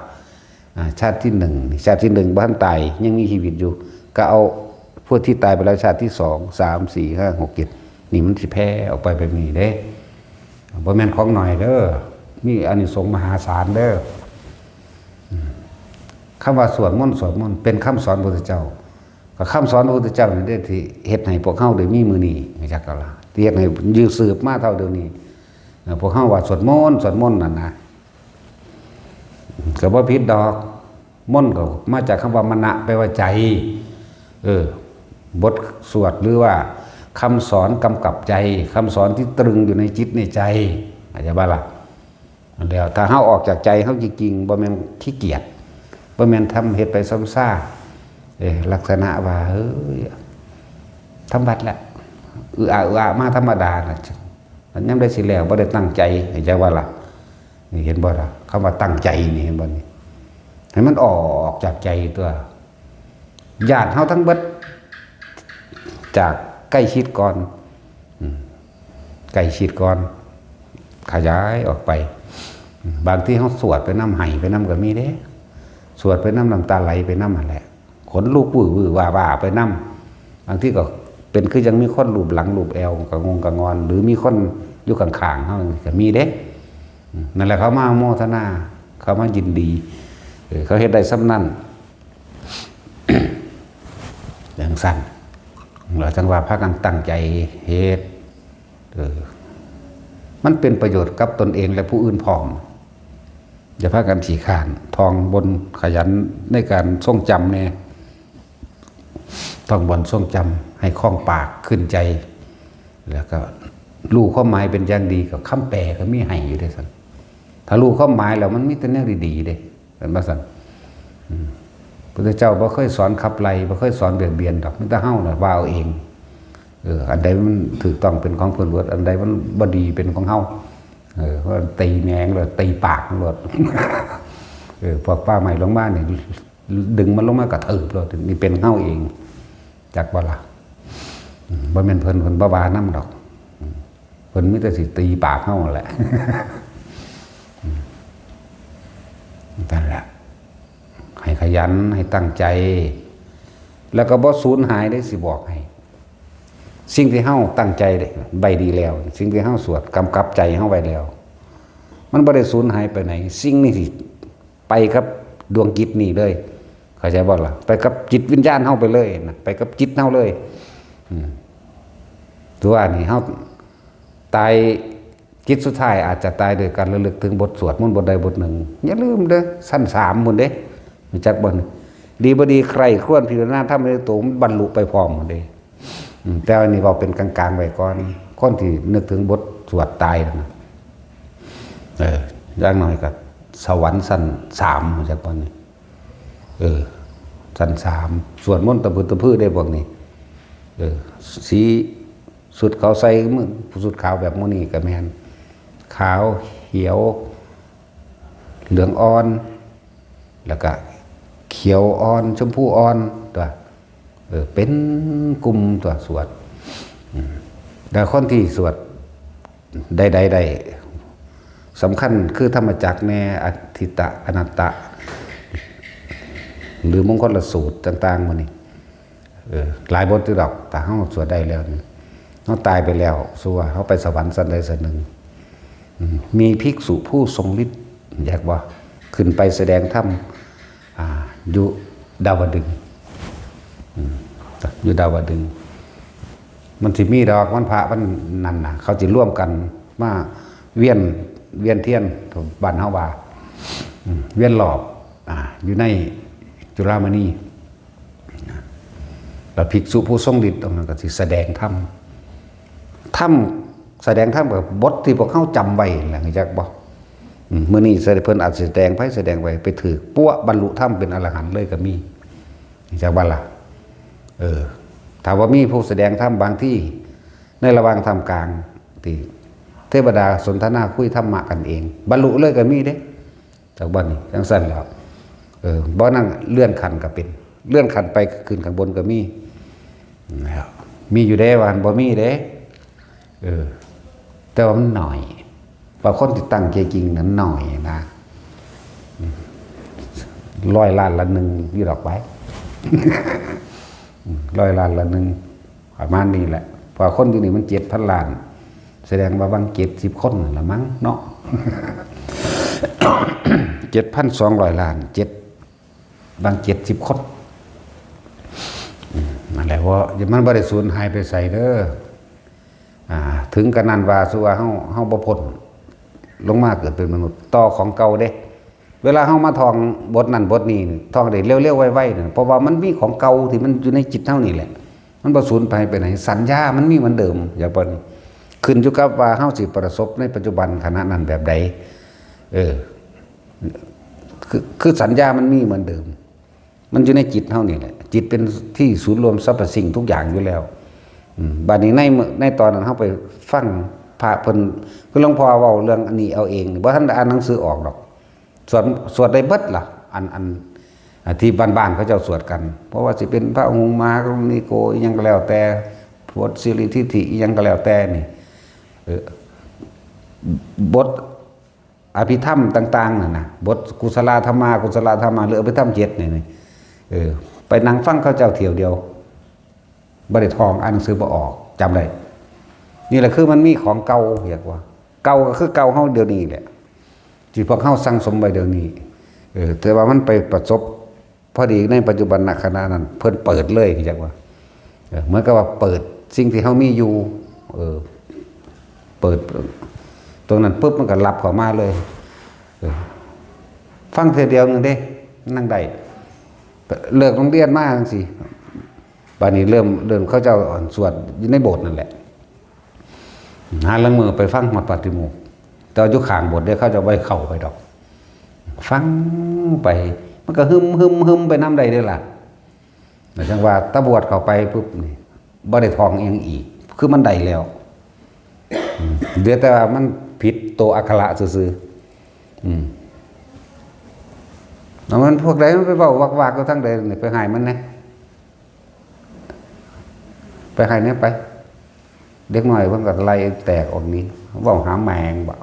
อ่า ชาติที่หนึ่งนี่ ชาติที่หนึ่งบ่ทันตาย ยังมีชีวิตอยู่ ก็เอาพวกที่ตายไปแล้วชาติที่สอง สาม สี่ ห้า หก เจ็ด นี่มันสิแผ่ออกไปแบบนี้เด้ บ่แม่นของน้อยเด้อ มีอานิสงส์มหาศาลเด้อ อืม คำว่าสวดมนต์ สวดมนต์ เป็นคำสอนพระพุทธเจ้า ก็คำสอนพระพุทธเจ้านี่เด้ที่เฮ็ดให้พวกเฮาได้มีมื้อนี้ จักกะละ ที่เฮ็ดให้ยืนสืบมาเท่าเดี๋ยวนี้ เอ่อ พวกเฮาว่าสวดมนต์ สวดมนต์นั่นนะ ก็บ่ผิดดอก มนต์ก็มาจากคำว่ามนะ แปลว่าใจ เออ บทสวดหรือว่าคำสอนกำกับใจ คำสอนที่ตรึงอยู่ในจิตในใจ เข้าใจบ่ล่ะ แล้วถ้าเฮาออกจากใจเฮาจริงๆ บ่แม่นขี้เกียจ บ่แม่นทำเฮ็ดไปซ้ำซาก เอ้ย ลักษณะว่า เอ้ย ทำวัดละ อืออะอืออะมาธรรมดาน่ะ มันยังได้สิแล้ว บ่ได้ตั้งใจ เข้าใจบ่ล่ะ นี่เห็นบ่ล่ะ คำว่าตั้งใจนี่ เห็นบ่นี่ ให้มันออกจากใจตัว ญาติเฮาทั้งเบิด จากใกล้ชิดก่อน อืม ใกล้ชิดก่อน ขยายออกไป อืม บางทีเฮาสวดไปนำ ไห้ไปนำก็มีเด้ สวดไปนำ น้ำตาไหลไปนำหั่นแหละ ขนลุกวื้อวื้อว้าว้าไปนำ บางทีก็เป็นคือยังมีคนลูบหลังลูบแอว กะงงกะงอน หรือมีคนอยู่ข้างๆ เฮาก็มีเด้ อืม นั่นแหละเขามาโมทนา เขามายินดี เออ เขาเฮ็ดได้ส่ำนั้น จั่งซั้น แล้วจั่งว่าพากันตั้งใจเฮ็ด เออ มันเป็นประโยชน์กับตนเองและผู้อื่นพร้อม อย่าพากันขี้คร้าน ท่องบน ขยันในการทรงจำแน่ ท่องบนทรงจำ ให้คล่องปากขึ้นใจ แล้วก็รู้ความหมายเป็นอย่างดี ก็คำแปลก็มีให้อยู่เด้ซั่น ถ้ารู้ความหมายแล้วมันมีแต่แนวดีๆเด้ เห็นบ่ซั่น อืม พุทธเจ้าบ่เคยสอนขับไล่ บ่เคยสอนเบียดเบียนดอก มีแต่เฮาน่ะว่าเอาเอง เออ อันใดมันถูกต้องเป็นของเพิ่นเบิด อันใดมันบ่ดีเป็นของเฮา เออ เพราะตีแหนงโลด ตีปากมันโลด เออ พวกป่าไม้ลงมานี่ ดึงมันลงมากระทืบโลด นี่เป็นเฮาเอง จักบ่ล่ะ อืม บ่แม่นเพิ่น เพิ่นบ่ว่านำดอก อืม เพิ่นมีแต่สิตีปากเฮานั่นแหละ อืม นั่นแหละ ให้ขยัน ให้ตั้งใจ แล้วก็บ่สูญหายเด้ สิบอกให้ สิ่งที่เฮาตั้งใจไว้ดีแล้ว สิ่งที่เฮาสวดกำกับใจเฮาไว้แล้ว มันบ่ได้สูญหายไปไหน สิ่งนี้สิไปกับดวงจิตนี่เลย เข้าใจบ่ล่ะ ไปกับจิตวิญญาณเฮาไปเลยนะ ไปกับจิตเฮาเลย อืม ตัวนี้เฮาตาย จิตสุดท้ายอาจจะตายโดยการระลึกถึงบทสวดมนต์บทใดบทหนึ่ง อย่าลืมเด้อ ชั้นสามพุ้นเด้ รู้จักบ่นี่ ดีบ่ดีใคร่ครวญพิจารณาธรรมในตัวมันบรรลุไปพร้อมพุ้นเด้ อืม แต่อันนี้เว้าเป็นกลางๆไว้ก่อน คนที่นึกถึงบทสวดตายนั่นน่ะ เออ อย่างน้อยก็สวรรค์ชั้นสาม รู้จักบ่นี่ เออ ชั้นสาม สวดมนต์ตะพึดตะพือได้พวกนี้ เออ สี ชุดเขาใส่มื้อ ชุดขาวแบบมื้อนี้ก็แม่น ขาว เขียว เหลืองอ่อน แล้วก็เขียวอ่อน ชมพูอ่อน ตัว เออ เป็นกลุ่มตัวสวด อืม แล้วคนที่สวดใดๆได้ สำคัญคือธรรมจักรแน่ อทิตตะ อนัตตะ หรือมงคลสูตรต่างๆมื้อนี้ เออ หลายบทอยู่ดอก ถ้าเฮาสวดได้แล้วนี่ เฮาตายไปแล้ว สมมุติว่าเฮาไปสวรรค์ชั้นใดชั้นหนึ่ง อืม มีภิกษุผู้ทรงฤทธิ์ อยากว่า ขึ้นไปแสดงธรรม อ่า อยู่ดาวดึงส์ อืม อยู่ดาวดึงส์ มันสิมีดอก วันพระวันนั่นน่ะ เขาสิรวมกันมาเวียน เวียนเทียน บ้านเฮาว่า อืม เวียนรอบ อ่า อยู่ในจุฬามณี แล้วภิกษุผู้ทรงฤทธิ์องค์นั้นก็สิแสดงธรรม ธรรม แสดงธรรมก็บทที่พวกเฮาจำไว้นั่นแหละ รู้จักบ่ อืม มื้อนี้เพิ่นอาจสิแสดงไผแสดงไว้ ไปถืกปั๊วะ บรรลุธรรมเป็นอรหันต์เลยก็มี รู้จักบ่ล่ะ เออ ถ้าว่ามีผู้แสดงธรรมบางที ในระหว่างท่ามกลางที่เทวดาสนทนาคุยธรรมะกันเอง บรรลุเลยก็มีเด้ จากบ่นี่ จั่งซั้นแล้ว เออ บ่นั้นเลื่อนขั้นก็เป็น เลื่อนขั้นไปขึ้นข้างบนก็มี แล้ว มีอยู่เด้ ว่าหั่นบ่มีเด้ เออ แต่ว่ามันน้อย ว่าคนที่ตั้งใจจริงนั้นน้อยนะ อืม ร้อยล้านละหนึ่งอยู่ดอกไป อืม ร้อยล้านละหนึ่ง ประมาณนี้แหละ เพราะคนอยู่นี่มันเจ็ดพันล้าน แสดงว่าบางเจ็ดสิบคนนั่นละมั้งเนาะ เจ็ดพันสองร้อยล้าน เจ็ด บางเจ็ดสิบคน อืม นั่นแหละ เพราะมันบ่ได้สูญหายไปไสเด้อ อ่า ถึงกะนั้นว่า สุว่าเฮา เฮาบ่พ้น ลงมาเกิดเป็นมนุษย์ ต่อของเก่าเด้ เวลาเฮามาท่องบทนั้นบทนี้ ท่องได้เร็วๆ ไวๆ นั่น เพราะว่ามันมีของเก่าที่มันอยู่ในจิตเฮานี่แหละ มันบ่สูญไปไปไหน สัญญามันมีเหมือนเดิม อย่างปานนี้ ขึ้นอยู่กับว่าเฮาสิประสบในปัจจุบันขณะนั้นแบบใด เออ คือ คือสัญญามันมีเหมือนเดิม มันอยู่ในจิตเฮานี่แหละ จิตเป็นที่ศูนย์รวมสรรพสิ่งทุกอย่างอยู่แล้ว อืม บัดนี้ในเมื่อ ในตอนนั้นเฮาไปฟังพระเพิ่น คือหลวงพ่อเว้าเรื่องอันนี้เอาเอง บ่ทันได้อ่านหนังสือออกดอก สวด สวดได้เบิดล่ะ อัน อัน อันที่บ้านๆ เขาเจ้าสวดกัน เพราะว่าสิเป็นพระหุงมหากรุณาธิโกอิหยังก็แล้วแต่ บทสิริทิฏฐิอิหยังก็แล้วแต่นี่ เออ บทอภิธรรมต่างๆ นั่นนะ บทกุศลาธรรมา กุศลาธรรมา หรืออภิธรรมเจ็ดนี่นี่ เออ ไปนั่งฟังเขาเจ้าเที่ยวเดียว บ่ได้ท่อง อ่านหนังสือบ่ออก จำได้ นี่แหละคือมันมีของเก่า เรียกว่า เก่าก็คือเก่าเฮาเดี๋ยวนี้แหละ ที่พวกเฮาสั่งสมไว้เดี๋ยวนี้ เออ แต่ว่ามันไปประสบพอดีในปัจจุบันขณะนั้น เพิ่นเปิดเลย เรียกว่า เออ เหมือนกับว่าเปิดสิ่งที่เฮามีอยู่ เออ เปิดตรงนั้นปุ๊บ มันก็รับเข้ามาเลย เออ ฟังเทื่อเดียวนึงเด้ นั่งได้ เลิกโรงเรียนมาจังซี่ บัดนี้เริ่ม เริ่มเขาเจ้าอ่อนสวดอยู่ในโบสถ์นั่นแหละ หาลางมื้อไปฟังฮอดปาฏิโมกข์ แต่ว่าอยู่ข้างโบสถ์เด้ เขาเจ้าบ่ให้เข้าไปดอก ฟังไป มันก็ฮึมๆๆ ไปนำได้เด้ล่ะ แล้วจั่งว่าตาบวชเข้าไปปุ๊บนี่ บ่ได้ท่องอิหยังอีก คือมันได้แล้ว อืม เหลือแต่ว่ามันผิดตัวอักขระซื่อๆ อืม เอามันพวกใดมันไปเว้าวักๆ อยู่ทางใดนี่ ไปให้มันแหน่ ไปให้แหน่ไป เด็กน้อยเพิ่นก็ไล่แตกออกนี้ เว้าหาแมงบ่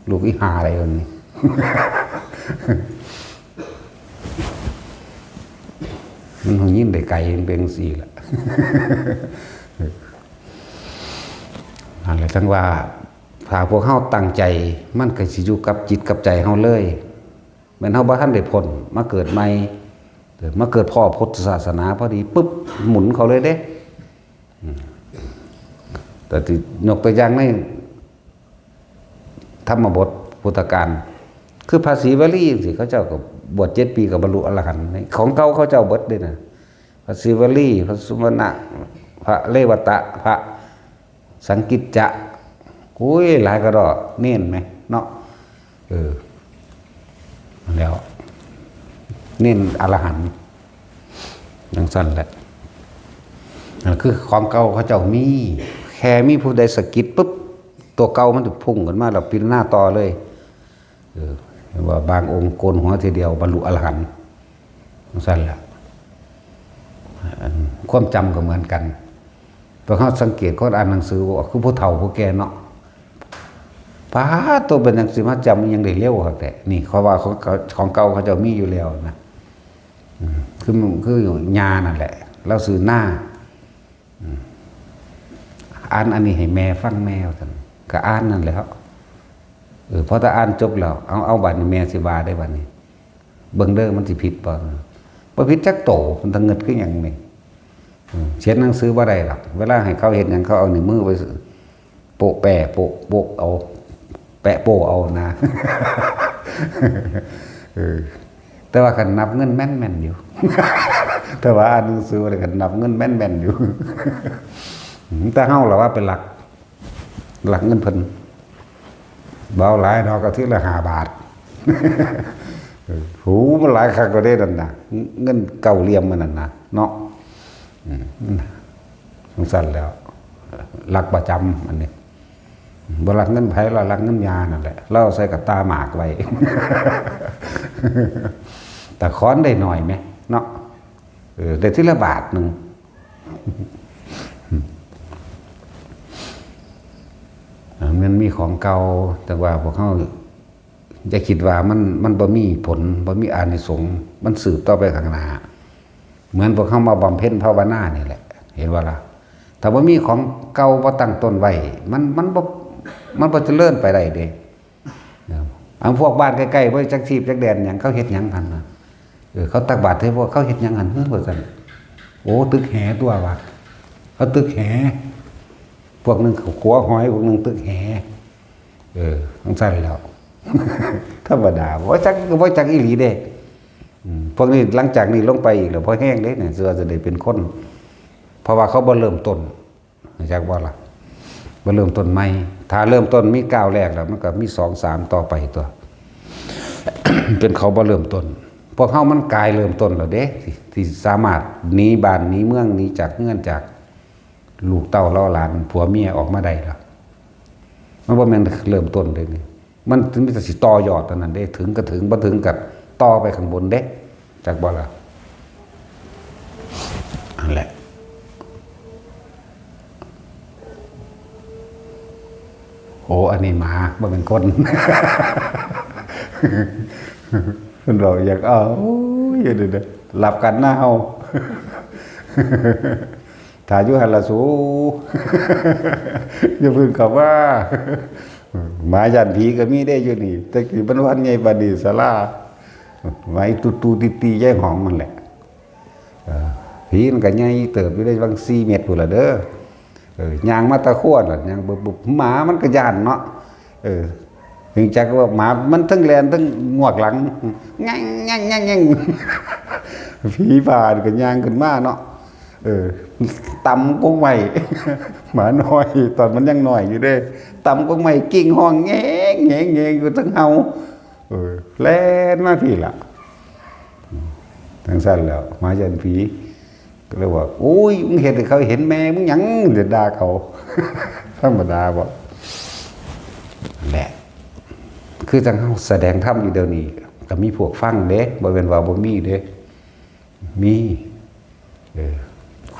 ลูกอีห่าอะไรอย่างนี้ มันหงยินได้ไกล มันเป็นจั่งซี้ล่ะ นั่นแหละจั่งว่า ถ้าพวกเฮาตั้งใจ มันก็สิอยู่กับจิตกับใจเฮาเลย แม่นเฮาบ่ทันได้พ้น มาเกิดใหม่ เกิด มาเกิดพ้อพุทธศาสนาพอดีปุ๊บ หมุนเข้าเลยเด้ อืม แต่ที่ยกตัวอย่างในธรรมบทพุทธกาล คือพระศรีวลีจั่งซี้ เขาเจ้าก็บวชเจ็ดปีก็บรรลุอรหันต์ ของเก่าเขาเจ้าเบิดเด้นะ พระศรีวลี พระสุวัณณะ พระเรวตะ พระสังกิจจะ โอ้ย หลายกะด้อ เณรแหมเนาะ เออ แล้ว เณรอรหันต์ จั่งซั่นแหละ นั่นคือของเก่าเขาเจ้ามี แค่มีผู้ใดสะกิดปุ๊บ ตัวเก่ามันจะพุ่งขึ้นมาแล้วพิจารณาต่อเลย เออ เห็นว่าบางองค์โกนหัวทีเดียวบรรลุอรหันต์ จั่งซั่นแหละ อัน ความจำก็เหมือนกัน พวกเฮาสังเกตคนอ่านหนังสือบ่ออก คือผู้เฒ่าผู้แก่เนาะ ป๊าด ตัวเป็นจั่งสิมาจำอิหยังได้เร็วคักแท้ นี่เขาว่าของเก่า ของเก่าเขาเจ้ามีอยู่แล้วนะ อืม คือ คือญานั่นแหละ ลาวชื่อนา อืม อ่านอันนี้ให้แม่ฟังแหน่ ว่าซั่น ก็อ่านนั่นแหละ เออ พอแต่อ่านจบแล้ว เอา เอา บัดนี้แม่สิว่าได้บัดนี้ เบิ่งเด้อ มันสิผิดบ่ บ่ผิดจักโต มันตะเงิดคือหยังนี่ อืม เขียนหนังสือบ่ได้หรอก เวลาให้เขาเฮ็ดหยัง เขาเอานิ้วมือไปโปะแปะโปะโปะเอา แปะโป้เอานะ เออ แต่ว่าคันนับเงินแม่นๆอยู่ แต่ว่าอ่านหนังสือเลยคันนับเงินแม่นๆอยู่ แต่เฮาล่ะว่าเป็นหลัก หลักเงินเพิ่น เบาหลายดอก อาทิตย์ละห้าบาท เออ โห มันหลายคักกว่าเด้นั่นน่ะ เงินเก้าเหลี่ยมมันนั่นน่ะ เนาะ อืม จั่งซั่นแล้ว หลักประจำอันนี้ บ่หลักเงินไผ ลาวหลักเงินญานั่นแหละ ลาวใส่กระตาหมากไว้ แต่ค้อนได้หน่อยแหม เนาะ เออ ได้ทีละบาทหนึ่ง อ่า มันมีของเก่า แต่ว่าพวกเฮาอย่าคิดว่ามัน มันบ่มีผล บ่มีอานิสงส์ มันสืบต่อไปข้างหน้า เหมือนพวกเฮามาบำเพ็ญภาวนานี่แหละ เห็นบ่ล่ะ ถ้าบ่มีของเก่าบ่ตั้งต้นไว้ มัน มันบ่ มันบ่เจริญไปได้เด้ อันพวกบ้านใกล้ๆ บ่จักทีบจักแดนหยัง เขาเฮ็ดหยังหั่นน่ะ เออ เขาตักบาตรให้พวก เขาเฮ็ดหยังหั่น เฮ้อ ว่าซั่น โอ้ ตึกแหตั๊ววะ เขาตึกแห พวกหนึ่งขัวหอย พวกหนึ่งตึกแห เออ จั่งซั่นแหล้ว ธรรมดา บ่จัก บ่จักอีหลีเด้ อืม พวกนี้หลังจากนี้ลงไปอีกแล้ว บ่แฮงเด้เนี่ย สิว่าจะได้เป็นคน เพราะว่าเขาบ่เริ่มต้น รู้จักบ่ล่ะ บ่เริ่มต้นใหม่ ถ้าเริ่มต้นมีก้าวแรกแล้ว มันก็มีสองสามต่อไปตั๊ว เป็นเขาบ่เริ่มต้น พวกเฮามันกายเริ่มต้นแล้วเด้ ที่ ที่สามารถหนีบ้านหนีเมืองหนีจากเฮือนจากลูกเต้าเหล่าหลานผัวเมียออกมาได้แล้ว มันบ่แม่นเริ่มต้นเด้นี่ มันมีแต่สิต่อยอดเท่านั้นเด้ ถึงก็ถึง บ่ถึงก็ต่อไปข้างบนเด้ จักบ่ล่ะ นั่นแหละ โอ้ อันนี้หมา บ่เป็นคน เพิ่นบอกอยากเอา โอ้ย เดี๋ยวๆ หลับกันหน้าเฮา ถ้าอยู่หั่นล่ะสู อย่าเพิ่งเข้ามา หมาย่านผีก็มีเด้อยู่นี่ แต่กี้มันวันใหญ่ปานนี้ศาลา ไว้ตุ๊ๆ ตีๆ ยายหอมมันแหละ เออ ผีมันก็ใหญ่เติบอยู่ได้บางสี่เมตรพุ้นล่ะเด้อ เออ ย่างมาตะครัวล่ะ ย่างบึบๆ หมามันก็ย่านเนาะ เออ ถึงจักว่าหมามันทั้งแล่นทั้งงวกหลัง แง่งแง่งแง่งแง่ง ผีบ้านก็ย่างขึ้นมาเนาะ เออ ตำกกไม้ หมาน้อย ตอนมันยังน้อยอยู่เด้ ตำกกไม้ กิ่งฮ้องแงงแงงแงงอยู่ทั้งเฮา เออ แล่นมาพี้ล่ะ จั่งซั่นแหล้ว หมาย่านผี ก็เลยว่า โอ้ย มึงเฮ็ดให้เขาเห็นแม่มึงหยัง เดี๋ยวด่าเขา ธรรมดาบ่ แหละ คือจั่งเฮาแสดงธรรมอยู่เดี๋ยวนี้ ก็มีพวกฟังเด้ บ่แม่นว่าบ่มีเด้ มี เออ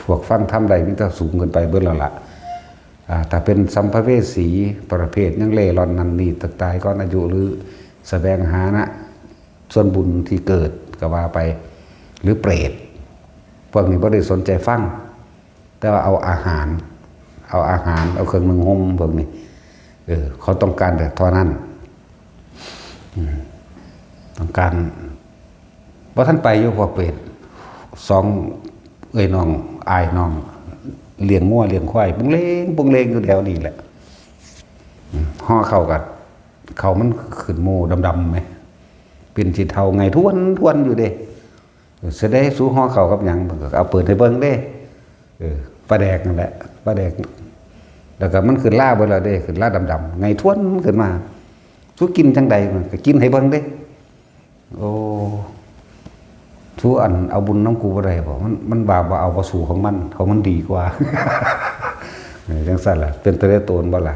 พวกฟังธรรมได้มีแต่สูงขึ้นไปเบิดแล้วล่ะ อ่า ถ้าเป็นสัมภเวสีประเภทยังเร่ร่อนนั่นนี่ ตายก่อนอายุ หรือแสวงหานะ ส่วนบุญที่เกิดก็ว่าไป หรือเปรต พวกนี้บ่ได้สนใจฟัง แต่ว่าเอาอาหาร เอาอาหาร เอาเครื่องนึ่งห่มพวกนี้ เออ เขาต้องการแต่เท่านั้น อืม ต้องการ บ่ทันไปอยู่พวกเปรต สองเอื้อยน้อง อ้ายน้อง เลี้ยงงัวเลี้ยงควาย ปุงเลง ปุงเลงอยู่แถวนี้แหละ อืม ห่อข้าวกับ ข้าวมันขึ้นหมู่ดำๆ ไหม เป็นสีเทาไงท้วนๆ อยู่เด้ เออ แสดงสูห่อข้าวกับหยัง เพิ่นก็เอาเปิดให้เบิ่งเด้ เออ ปลาแดกนั่นแหละ ปลาแดก แล้วก็มันขึ้นราเบิดแล้วเด้ ขึ้นราดำๆ ไงท้วนขึ้นมา สูกินจั่งใด มันก็กินให้เบิ่งเด้ โอ้ สูอันเอาบุญนำกูบ่ได้บ่ มัน มันว่าบ่เอา บ่สู้ของมัน ของมันดีกว่า เออ จั่งซั่นล่ะ เป็นตะเลโตนบ่ล่ะ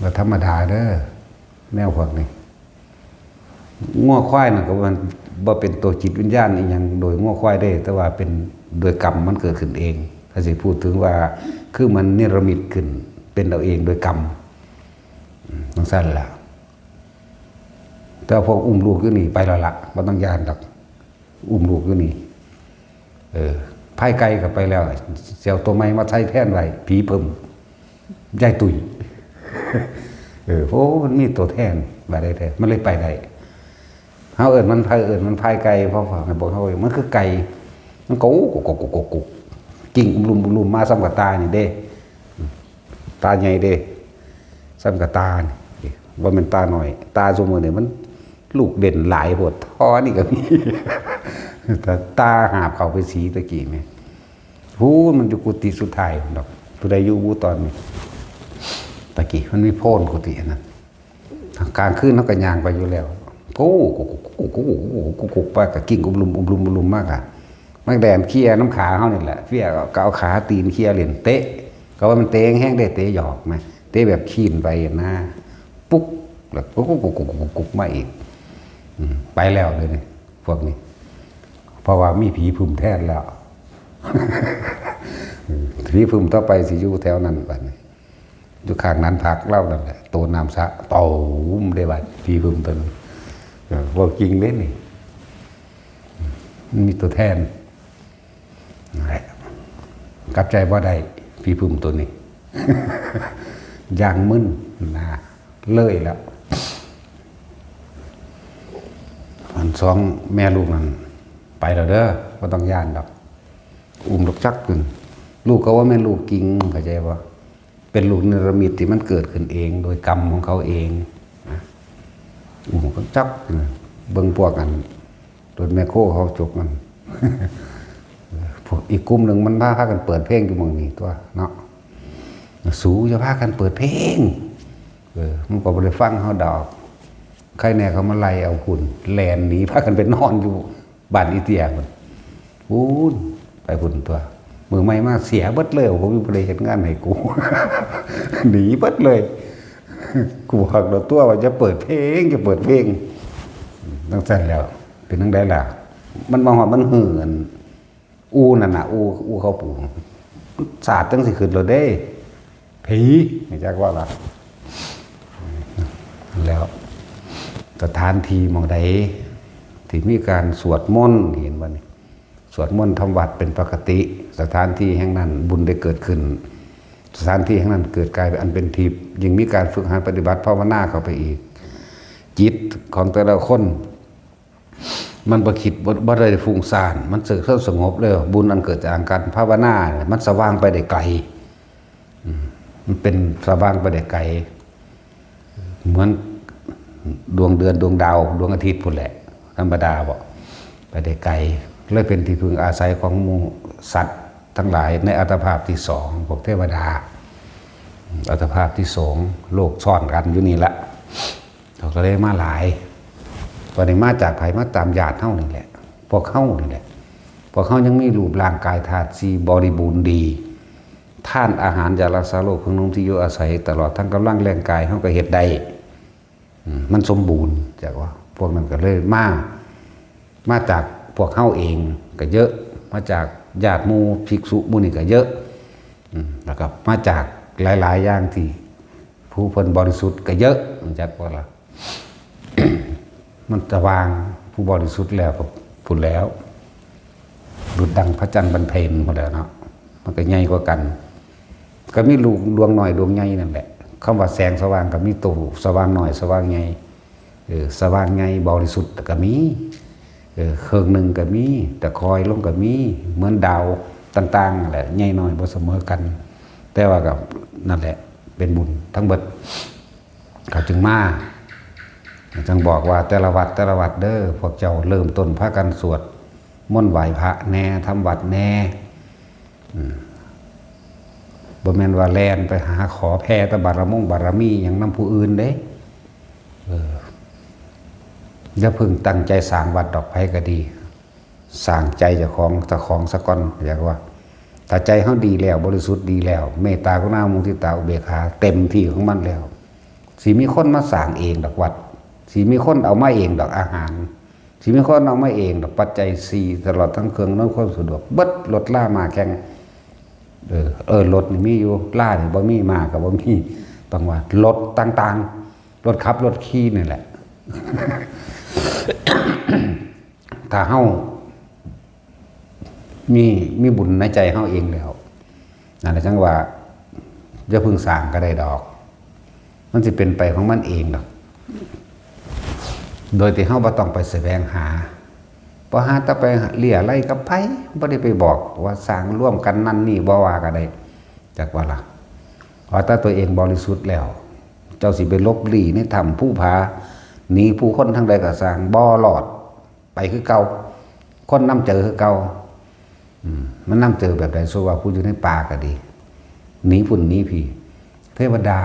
บ่ธรรมดาเด้อ แนวพวกนี้ งัวควายน่ะก็มันบ่เป็นตัวจิตวิญญาณอีหยังโดยงัวควายเด้ แต่ว่าเป็นโดยกรรมมันเกิดขึ้นเอง ถ้าสิพูดถึงว่า คือมันเนรมิตขึ้น เป็นเอาเองโดยกรรม อืม จั่งซั่นล่ะ แต่ว่าพวกอุ้มลูกอยู่นี่ไปแล้วล่ะ บ่ต้องย้านดอก อุ้มลูกอยู่นี่ เออ พายไก่ก็ไปแล้ว สิเอาตัวใหม่มาใส่แทนไว้ ผีเพิ่ม ยายตุ้ย เออ โอ้ มันมีตัวแทน ว่าได้แท้ มันเลยไปได้ เฮาเอิ้นมัน ไผเอิ้นมันพายไก่ เพราะว่าให้บอกเฮา มันคือไก่ มันก็ โอ้ กุกกุกกุกกุกกุก กิ่งอุ้มลุมอุ้มลุมมาส่ำกับตานี่เด้ ตาใหญ่เด้ ส่ำกับตานี่ บ่แม่นตาน้อย ตาซุมื้อนี่มันลูกเด่นหลายโพด ท่อนี่ก็มี แต่ตาหาบเข้าไปสีตะกี้นี่ พู้นมันอยู่กุฏิสุดท้ายพู้นดอก ผู้ใดอยู่บูตอนนี้ ตะกี้มันมีโพนกุฏิอันนั้น กลางคืนเฮาก็ย่างไปอยู่แล้ว โอ้ กุกกุกกุกกุกกุกกุกกุกกุกไป ก็กิ่งอุ้มลุมอุ้มลุมอุ้มลุมมากอะ มันแล่นเขี่ยนำขาเฮานี่แหละ เขี่ยก็เอาขาตีนเขี่ยเล่น เตะ ก็ว่ามันเตะแฮงๆ เด้ เตะหยอกนะ เตะแบบคีนไปนะ ปุ๊ก แล้วกุกกุกกุกกุกกุกกุกมาอีก อืม ไปแล้วเดี๋ยวนี้ พวกนี้ เพราะว่ามีผีผึ่มแทนแล้ว อืม ผีผึ่มต่อไปสิอยู่แถวนั้นบัดนี้ อยู่ข้างนั้นพักเล่านั่นแหละ โตน้ำสะตูมได้บัด ผีผึ่มตัวนั้น เออ เว้าจริงเด้นี่ มันมีตัวแทน นั่นแหละ กลับใจบ่ได้ ผีผึ่มตัวนี้ อย่างมึนนะ เลยแล้ว อันสองแม่ลูกนั่นไปแล้วเด้อ บ่ต้องย้านดอก อุ้มลูกจักขึ้น ลูกก็ว่าแม่นลูกจริง เข้าใจบ่ เป็นลูกนิรมิตที่มันเกิดขึ้นเอง โดยกรรมของเขาเองนะ อุ้มลูกจักขึ้น เบิ่งพวกอัน รถแมคโครเขาจกมัน พวกอีกกลุ่มหนึ่งมันพากันเปิดเพลงอยู่หม่องนี้ตัวเนาะ สูอย่าพากันเปิดเพลง เออ มันก็บ่ได้ฟังเฮาดอก ใครแน่เขามาไล่เอาพุ่น แล่นหนีพากันไปนอนอยู่บ้านอีเตี้ยพุ่น พู้น ไปพุ่นตัว มื้อใหม่มาเสียเบิดเลย บ่มีผู้ใดเฮ็ดงานให้กู หนีเบิดเลย กูหักดอกตัวว่าจะเปิดเพลง จะเปิดเพลง จั่งซั้นแล้ว เป็นจั่งใดล่ะ มันมาฮอดมันหื้ออัน อู่นั่นน่ะ อู่ อู่เขาปู สาดจั่งสิขึ้นรถเด้ ผี นี่จักว่าล่ะ แล้ว สถานที่หม่องใด ที่มีการสวดมนต์ เห็นบ่นี่ สวดมนต์ทำวัตรเป็นปกติ สถานที่แห่งนั้นบุญได้เกิดขึ้น สถานที่แห่งนั้นเกิดกลายเป็นอันเป็นทิพย์ ยิ่งมีการฝึกหัดปฏิบัติภาวนาเข้าไปอีก จิตของแต่ละคน มันบ่คิด บ่ บ่ได้ฟุ้งซ่าน มันสงบ สงบเลย บุญอันเกิดจากการภาวนาเนี่ย มันสว่างไปได้ไกล อืม มันเป็นสว่างไปได้ไกล เหมือนดวงเดือน ดวงดาว ดวงอาทิตย์พู้นแหละ ธรรมดาบ่ ไปได้ไกล เลยเป็นที่พึ่งอาศัยของหมู่สัตว์ทั้งหลายในอัตภาพที่สอง พวกเทวดา อัตภาพที่สอง โลกซ้อนกันอยู่นี่ละ เขาก็เลยมาหลาย บัดนี้มาจากไผ มาตามญาติเฮานี่แหละ พวกเฮานี่แหละ พวกเฮายังมีรูปร่างกายธาตุสี่บริบูรณ์ดี ธาตุอาหาร ยารักษาโรค เครื่องนุ่งที่อยู่อาศัย ตลอดทั้งกำลังแรงกายเฮาก็เฮ็ดได้ อืม มันสมบูรณ์ จากว่า พวกนั้นก็เลยมา มาจากพวกเฮาเองก็เยอะ มาจากญาติหมู่ภิกษุหมู่นี่ก็เยอะ อืม แล้วก็มาจากหลายๆอย่างที่ผู้เพิ่นบริสุทธิ์ก็เยอะ จักว่าล่ะ มันสว่าง ผู้บริสุทธิ์แล้วก็พู้นแล้ว ดุจดังพระจันทร์บรรเพ็ญพู้นแล้วเนาะ มันก็ใหญ่กว่ากัน ก็มีลูกดวงน้อยดวงใหญ่นั่นแหละ คำว่าแสงสว่างก็มีตัวสว่างน้อย สว่างใหญ่ เออ สว่างใหญ่บริสุทธิ์ก็มี เออ เครื่องหนึ่งก็มี แต่คอยลงก็มี เหมือนดาวต่างๆนั่นแหละ ใหญ่น้อยบ่เสมอกัน แต่ว่าก็นั่นแหละ เป็นบุญทั้งเบิด เขาจึงมา จึงบอกว่าแต่ละวัด แต่ละวัดเด้อ พวกเจ้าเริ่มต้นพากันสวดมนต์ไหว้พระแน่ ทำวัตรแน่ อืม บ่แม่นว่าแล่นไปหาขอแผ่แต่บารมงบารมีหยังนำผู้อื่นเด้ เออ อย่าเพิ่งตั้งใจสร้างวัดดอก ไผก็ดี สร้างใจเจ้าของ เจ้าของซะก่อน อยากว่า ถ้าใจเฮาดีแล้ว บริสุทธิ์ดีแล้ว เมตตากรุณามุทิตาอุเบกขาเต็มที่ของมันแล้ว สิมีคนมาสร้างเองดอกวัด สิมีคนเอามาเองดอกอาหาร สิมีคนเอามาเองดอกปัจจัยสี่ ตลอดทั้งเครื่องอำนวยความสะดวก เบิดรถลามาแข่ง เออ เออ รถนี่มีอยู่ ลานี่บ่มี มาก็บ่มี ต้องว่ารถต่างๆ รถขับรถขี่นี่แหละ ถ้าเฮา มี มีบุญในใจเฮาเองแล้ว นั่นแหละจั่งว่า อย่าเพิ่งสร้างก็ได้ดอก มันสิเป็นไปของมันเองดอก โดยที่เฮาบ่ต้องไปแสวงหา บ่หาแต่ไปเลี้ยไล่กับไผ บ่ได้ไปบอกว่าสร้างร่วมกันนั่นนี่ บ่ว่าก็ได้ จักว่าล่ะ เอาแต่ตัวเองบริสุทธิ์แล้ว เจ้าสิไปหลบลี้ในถ้ำภูผา หนีผู้คนทางใดก็ซ่าง บ่รอด ไปคือเก่า คนนำเจอคือเก่า อืม มันนำเจอแบบใด สมมุติว่าผู้อยู่ในป่าก็ดี หนีพุ่นหนีพี้ เทวดา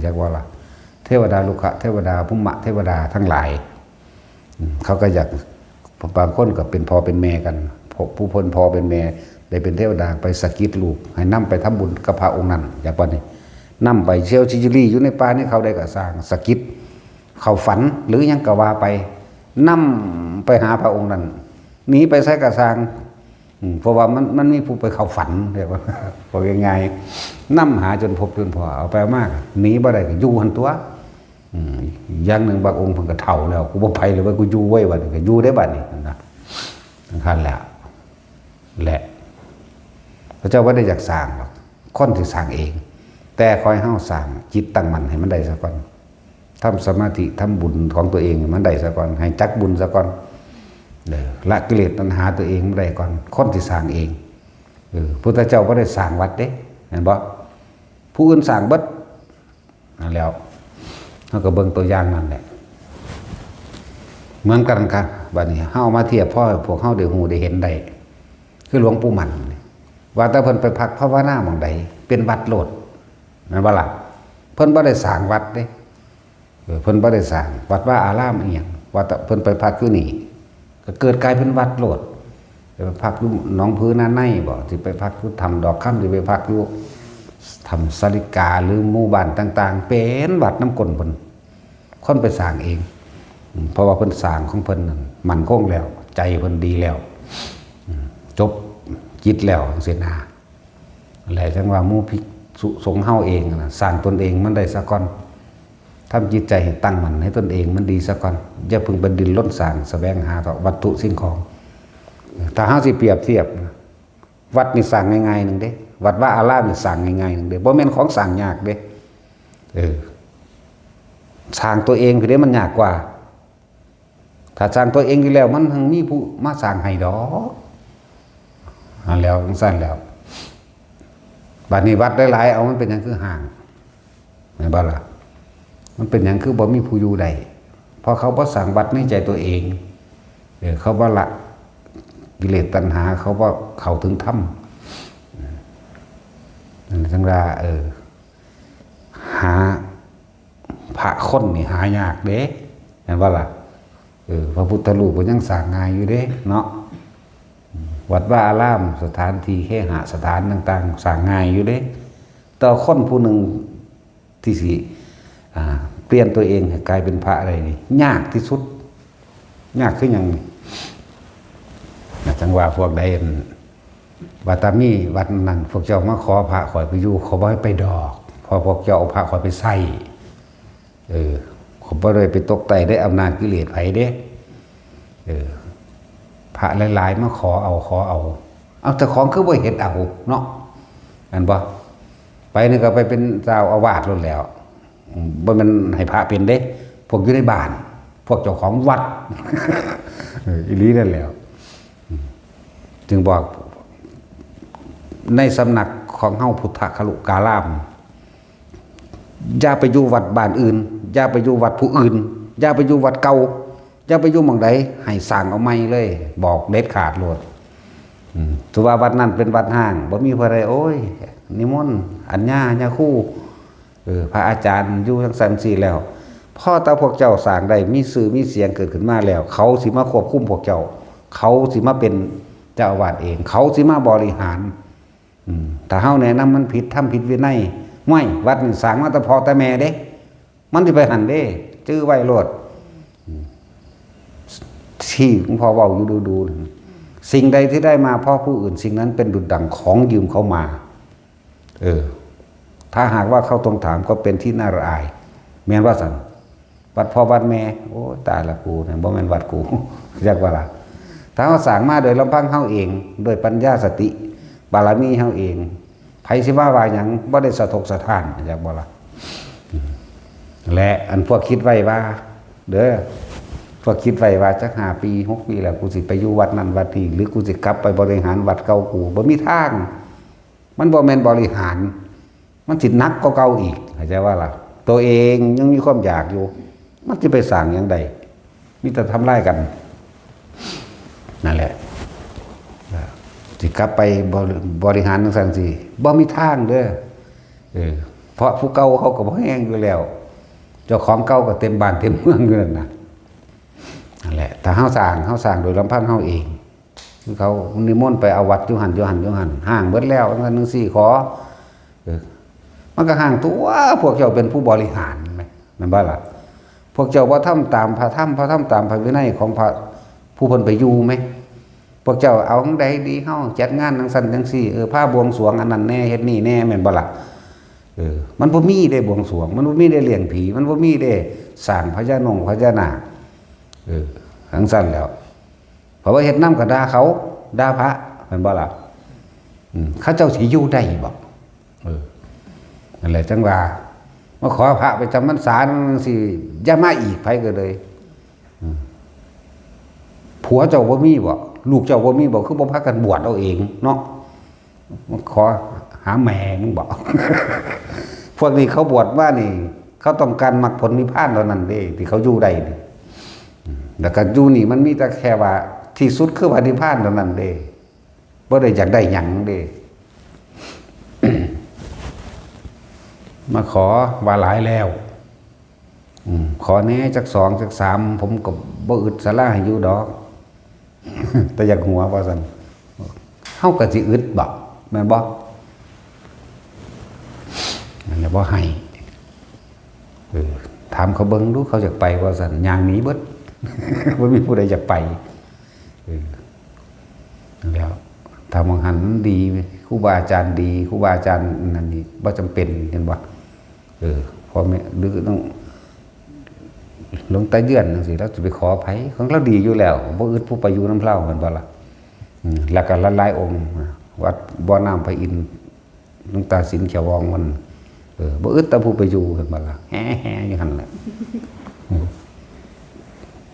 จักว่าล่ะ เทวดารุกขะเทวดา ภูมะเทวดาทั้งหลาย อืม เขาก็อยาก บางคนก็เป็นพ่อเป็นแม่กัน พวกผู้เพิ่นพ่อเป็นแม่ ได้เป็นเทวดาไปสะกิดลูก ให้นำไปทำบุญกับพระองค์นั้น จักว่านี่ นำไปเที่ยวชิจิลีอยู่ในป่านี่ เขาได้ก็ซ่าง สะกิด เข้าฝัน หรือหยังก็ว่าไป นำไปหาพระองค์นั้น หนีไปไสก็ซ่าง อืม เพราะว่ามัน มันมีผู้ไปเข้าฝัน เรียกว่า บอกง่ายๆ นำหาจนพบจนพ้อ เอาไปเอามา หนีบ่ได้ก็อยู่หั่นตั๊ว อืม อย่างหนึ่งบางองค์เพิ่นก็เฒ่าแล้ว กูบ่ไปเลยเว้ย กูอยู่เว้ย บัดนี้ก็อยู่ได้บัดนี้นะ จั่งซั้นแหละ แหละ พระเจ้าบ่ได้อยากซ่างหรอก คนสิซ่างเอง แต่ขอให้เฮาสร้างจิตตั้งมั่นให้มันได้ซะก่อน ทำสมาธิ ทำบุญของตัวเองให้มันได้ซะก่อน ให้จักบุญซะก่อน เออ ละกิเลสตัณหาตัวเองมาได้ก่อน คนที่สร้างเอง เออ พุทธเจ้าบ่ได้สร้างวัดเด้ เห็นบ่ ผู้อื่นสร้างเบิด นั่นแหล้ว เฮาก็เบิ่งตัวอย่างนั่นแหละ เหมือนกันค่ะ บัดนี้เฮาเอามาเทียบ พอให้พวกเฮาได้ฮู้ได้เห็นได้ คือหลวงปู่มั่นนี่ ว่าแต่เพิ่นไปพักภาวนาหม่องใด เป็นวัดโลด แม่นบ่ล่ะ เพิ่นบ่ได้สร้างวัดเด้ เออ เพิ่นบ่ได้สร้างวัดวาอารามอีหยัง ว่าแต่เพิ่นไปพักอยู่นี่ ก็เกิดกลายเป็นวัดโลด สิไปพักอยู่หนองผือนาในบ่ สิไปพักอยู่ถ้ำดอกคำ สิไปพักอยู่ถ้ำสาลิกา หรือหมู่บ้านต่างๆ เป็นวัดนำก้นเพิ่น คนไปสร้างเอง อืม เพราะว่าเพิ่นสร้างของเพิ่นนั่นมั่นคงแล้ว ใจเพิ่นดีแล้ว อืม จบกิจแล้วจังซี้นะ แหละจังว่าหมู่ภิกษุสงฆ์เฮาเองน่ะ สร้างตนเองมันได้ซะก่อน ทำจิตใจให้ตั้งมั่นให้ตนเองมันดีซะก่อน อย่าเพิ่งไปดิ้นรนสร้างแสวงหาเถาะวัตถุสิ่งของ ถ้าเฮาสิเปรียบเทียบนะ วัดนี่สร้างง่ายๆหนึ่งเด้ วัดวาอารามนี่สร้างง่ายๆหนึ่งเด้ บ่แม่นของสร้างยากเด้ เออ สร้างตัวเองพี้เด้มันยากกว่า ถ้าสร้างตัวเองอยู่แล้ว มันยังมีผู้มาสร้างให้ดอก นั่นแหล้ว จังซั่นแหล้ว บัดนี้วัดหลายๆ เอามันเป็นหยังคือฮ้าง แม่นบ่ล่ะ มันเป็นหยังคือบ่มีผู้อยู่ได้ เพราะเขาบ่สร้างวัดในใจตัวเอง เออ เขาบ่ละกิเลสตัณหา เขาบ่เข้าถึงธรรม นั่นจังว่า เออ หา พระคนนี่หายากเด้ แม่นบ่ล่ะ เออ พระพุทธรูปก็ยังสร้างง่ายอยู่เด้เนาะ วัดวาอาราม สถานที่เคหสถานต่างๆ สร้างง่ายอยู่เด้ แต่คนผู้หนึ่งที่สิ อ่า เปลี่ยนตัวเองให้กลายเป็นพระได้นี่ ยากที่สุด ยากคือหยังนี่ จังว่าพวกใด ว่าถ้ามีวัดนั้น พวกเจ้ามาขอพระข้อยไปอยู่ ข้อยบ่ให้ไปดอก เพราะพวกเจ้าเอาพระข้อยไปใช้ เออ ข้อยบ่ได้ไปตกใต้ได้อำนาจกิเลสไผเด้ เออ พระหลายๆ มาขอเอา ขอเอา เอา เจ้าของคือบ่เฮ็ดเอาเนาะ แม่นบ่ ไปนี่ก็ไปเป็นเจ้าอาวาสโลดแล้ว อืม บ่แม่นให้พระเป็นเด้ พวกอยู่ในบ้าน พวกเจ้าของวัด เออ อีหลีนั่นแหล้ว อืม จึงบอก ในสำนักของเฮาพุทธคลุการาม อย่าไปอยู่วัดบ้านอื่น อย่าไปอยู่วัดผู้อื่น อย่าไปอยู่วัดเก่า อย่าไปอยู่หม่องใด ให้สร้างเอาใหม่เลย บอกเด็ดขาดโลด อืม ถือว่าวัดนั้นเป็นวัดฮ้าง บ่มีผู้ใด โอ้ย นิมนต์ อัญญา ญาคู เออ พระอาจารย์อยู่จังซั่นซี้แล้ว พอแต่พวกเจ้าสร้างได้ มีชื่อมีเสียงเกิดขึ้นมาแล้ว เขาสิมาควบคุมพวกเจ้า เขาสิมาเป็นเจ้าอาวาสเอง เขาสิมาบริหาร อืม ถ้าเฮาแนะนำมันผิด ทำผิดวินัย ห้วย วัดนี่สร้างมาแต่พ่อแต่แม่เด้ มันสิไปหั่นเด้ จื่อไว้โลด อืม ที่หลวงพ่อเว้าอยู่ดูๆ สิ่งใดที่ได้มาเพราะผู้อื่น สิ่งนั้นเป็นดุจดั่งของยืมเขามา เออ ถ้าหากว่าเขาทวงถามก็เป็นที่น่าละอาย แม่นว่าซั่น วัดพ่อวัดแม่ โอ้ย ตายละกูเนี่ย บ่แม่นวัดกู จักว่าล่ะ ถ้าเฮาสร้างมาโดยลำพังเฮาเอง โดยปัญญาสติ บารมีเฮาเอง ไผสิมาว่าหยัง บ่ได้สะทกสะท้าน จักบ่ล่ะ และอันพวกคิดไว้ว่า เด้อ พวกคิดไว้ว่าจักห้าปี หกปีแล้ว กูสิไปอยู่วัดนั่นวัดนี้ หรือกูสิกลับไปบริหารวัดเก่ากู บ่มีทาง มันบ่แม่นบริหาร มันสิหนักกว่าเก่าอีก เข้าใจว่าล่ะ ตัวเองยังมีความอยากอยู่ มันสิไปสร้างหยังใด มีแต่ทำลายกัน นั่นแหละ สิกลับไปบริ- บริหารจังซั่นสิ บ่มีทางเด้อ เออ เพราะผู้เก่าเขาก็บ่แฮงอยู่แล้ว เจ้าของเก่าก็เต็มบ้านเต็มเมืองอยู่นั่นน่ะ นั่นแหละ ถ้าเฮาสร้าง เฮาสร้างโดยลำพังเฮาเอง คือเขานิมนต์ไปเอาวัดอยู่หั่น อยู่หั่น อยู่หั่น ฮ้างเบิดแล้ว จังซั่นจังซี่ ขอ เออ มันก็ฮ้างตัว พวกเจ้าเป็นผู้บริหารแม่นบ่ล่ะ พวกเจ้าบ่ทำตามพระธรรม พระธรรมตามพระวินัยของพระผู้เพิ่นไปอยู่แม่น พวกเจ้าเอาจั่งใดดี เฮาจัดงานจั่งซั่นจั่งซี่ เออ พาบวงสรวงอันนั้นแหน่ เฮ็ดนี่แหน่ แม่นบ่ล่ะ เออ มันบ่มีเด้บวงสรวง มันบ่มีเด้เลี้ยงผี มันบ่มีเด้สร้างพญานงพญานาค เออ จั่งซั่นแหล้ว เพราะว่าเฮ็ดนำก็ด่าเขา ด่าพระ แม่นบ่ล่ะ อืม เขาเจ้าสิอยู่ได้บ่ เออ นั่นแหละจังว่า มาขอพระไปจำพรรษาจังซี่ อย่ามาอีก ไผก็เลย อืม ผัวเจ้าบ่มีบ่ ลูกเจ้าบ่มีบ่ คือบ่พากันบวชเอาเองเนาะ มาขอหาแม่มึงบ่ พวกนี้เขาบวชมานี่ เขาต้องการมรรคผลนิพพานเท่านั้นเด้ ที่เขาอยู่ได้นี่ อืม แล้วก็อยู่นี่มันมีแต่แค่ว่า ที่สุดคือว่านิพพานเท่านั้นเด้ บ่ได้อยากได้หยังเด้ มาขอว่าหลายแล้ว อืม ขอแหน่จักสองจักสาม ผมก็บ่อึดศาลาให้อยู่ดอก แต่อยากหัวว่าซั่น เฮาก็สิอึดบ่ แม่นบ่ นั่นแหละ บ่ให้ เออ ถามเขาเบิ่งดู เขาอยากไปว่าซั่น ย่างหนีเบิด บ่มีผู้ใดอยากไป เออ แล้ว ถ้าหม่องหั้นมันดี ครูบาอาจารย์ดี ครูบาอาจารย์นั่นนี่ บ่จำเป็น เห็นบ่ เออ พ่อแม่ หรือต้อง หลวงตาเยือนจังซี่ ลาวสิไปขอไผ ของลาวดีอยู่แล้ว บ่อึดผู้ไปอยู่นำลาว แม่นบ่ล่ะ อืม แล้วก็หลายๆองค์ วัดบ่อน้ำพระอินทร์ หลวงตาสินแขววองมัน เออ บ่อึดแต่ผู้ไปอยู่ แม่นบ่ล่ะ แฮ่ๆอยู่หั่นแหละ อืม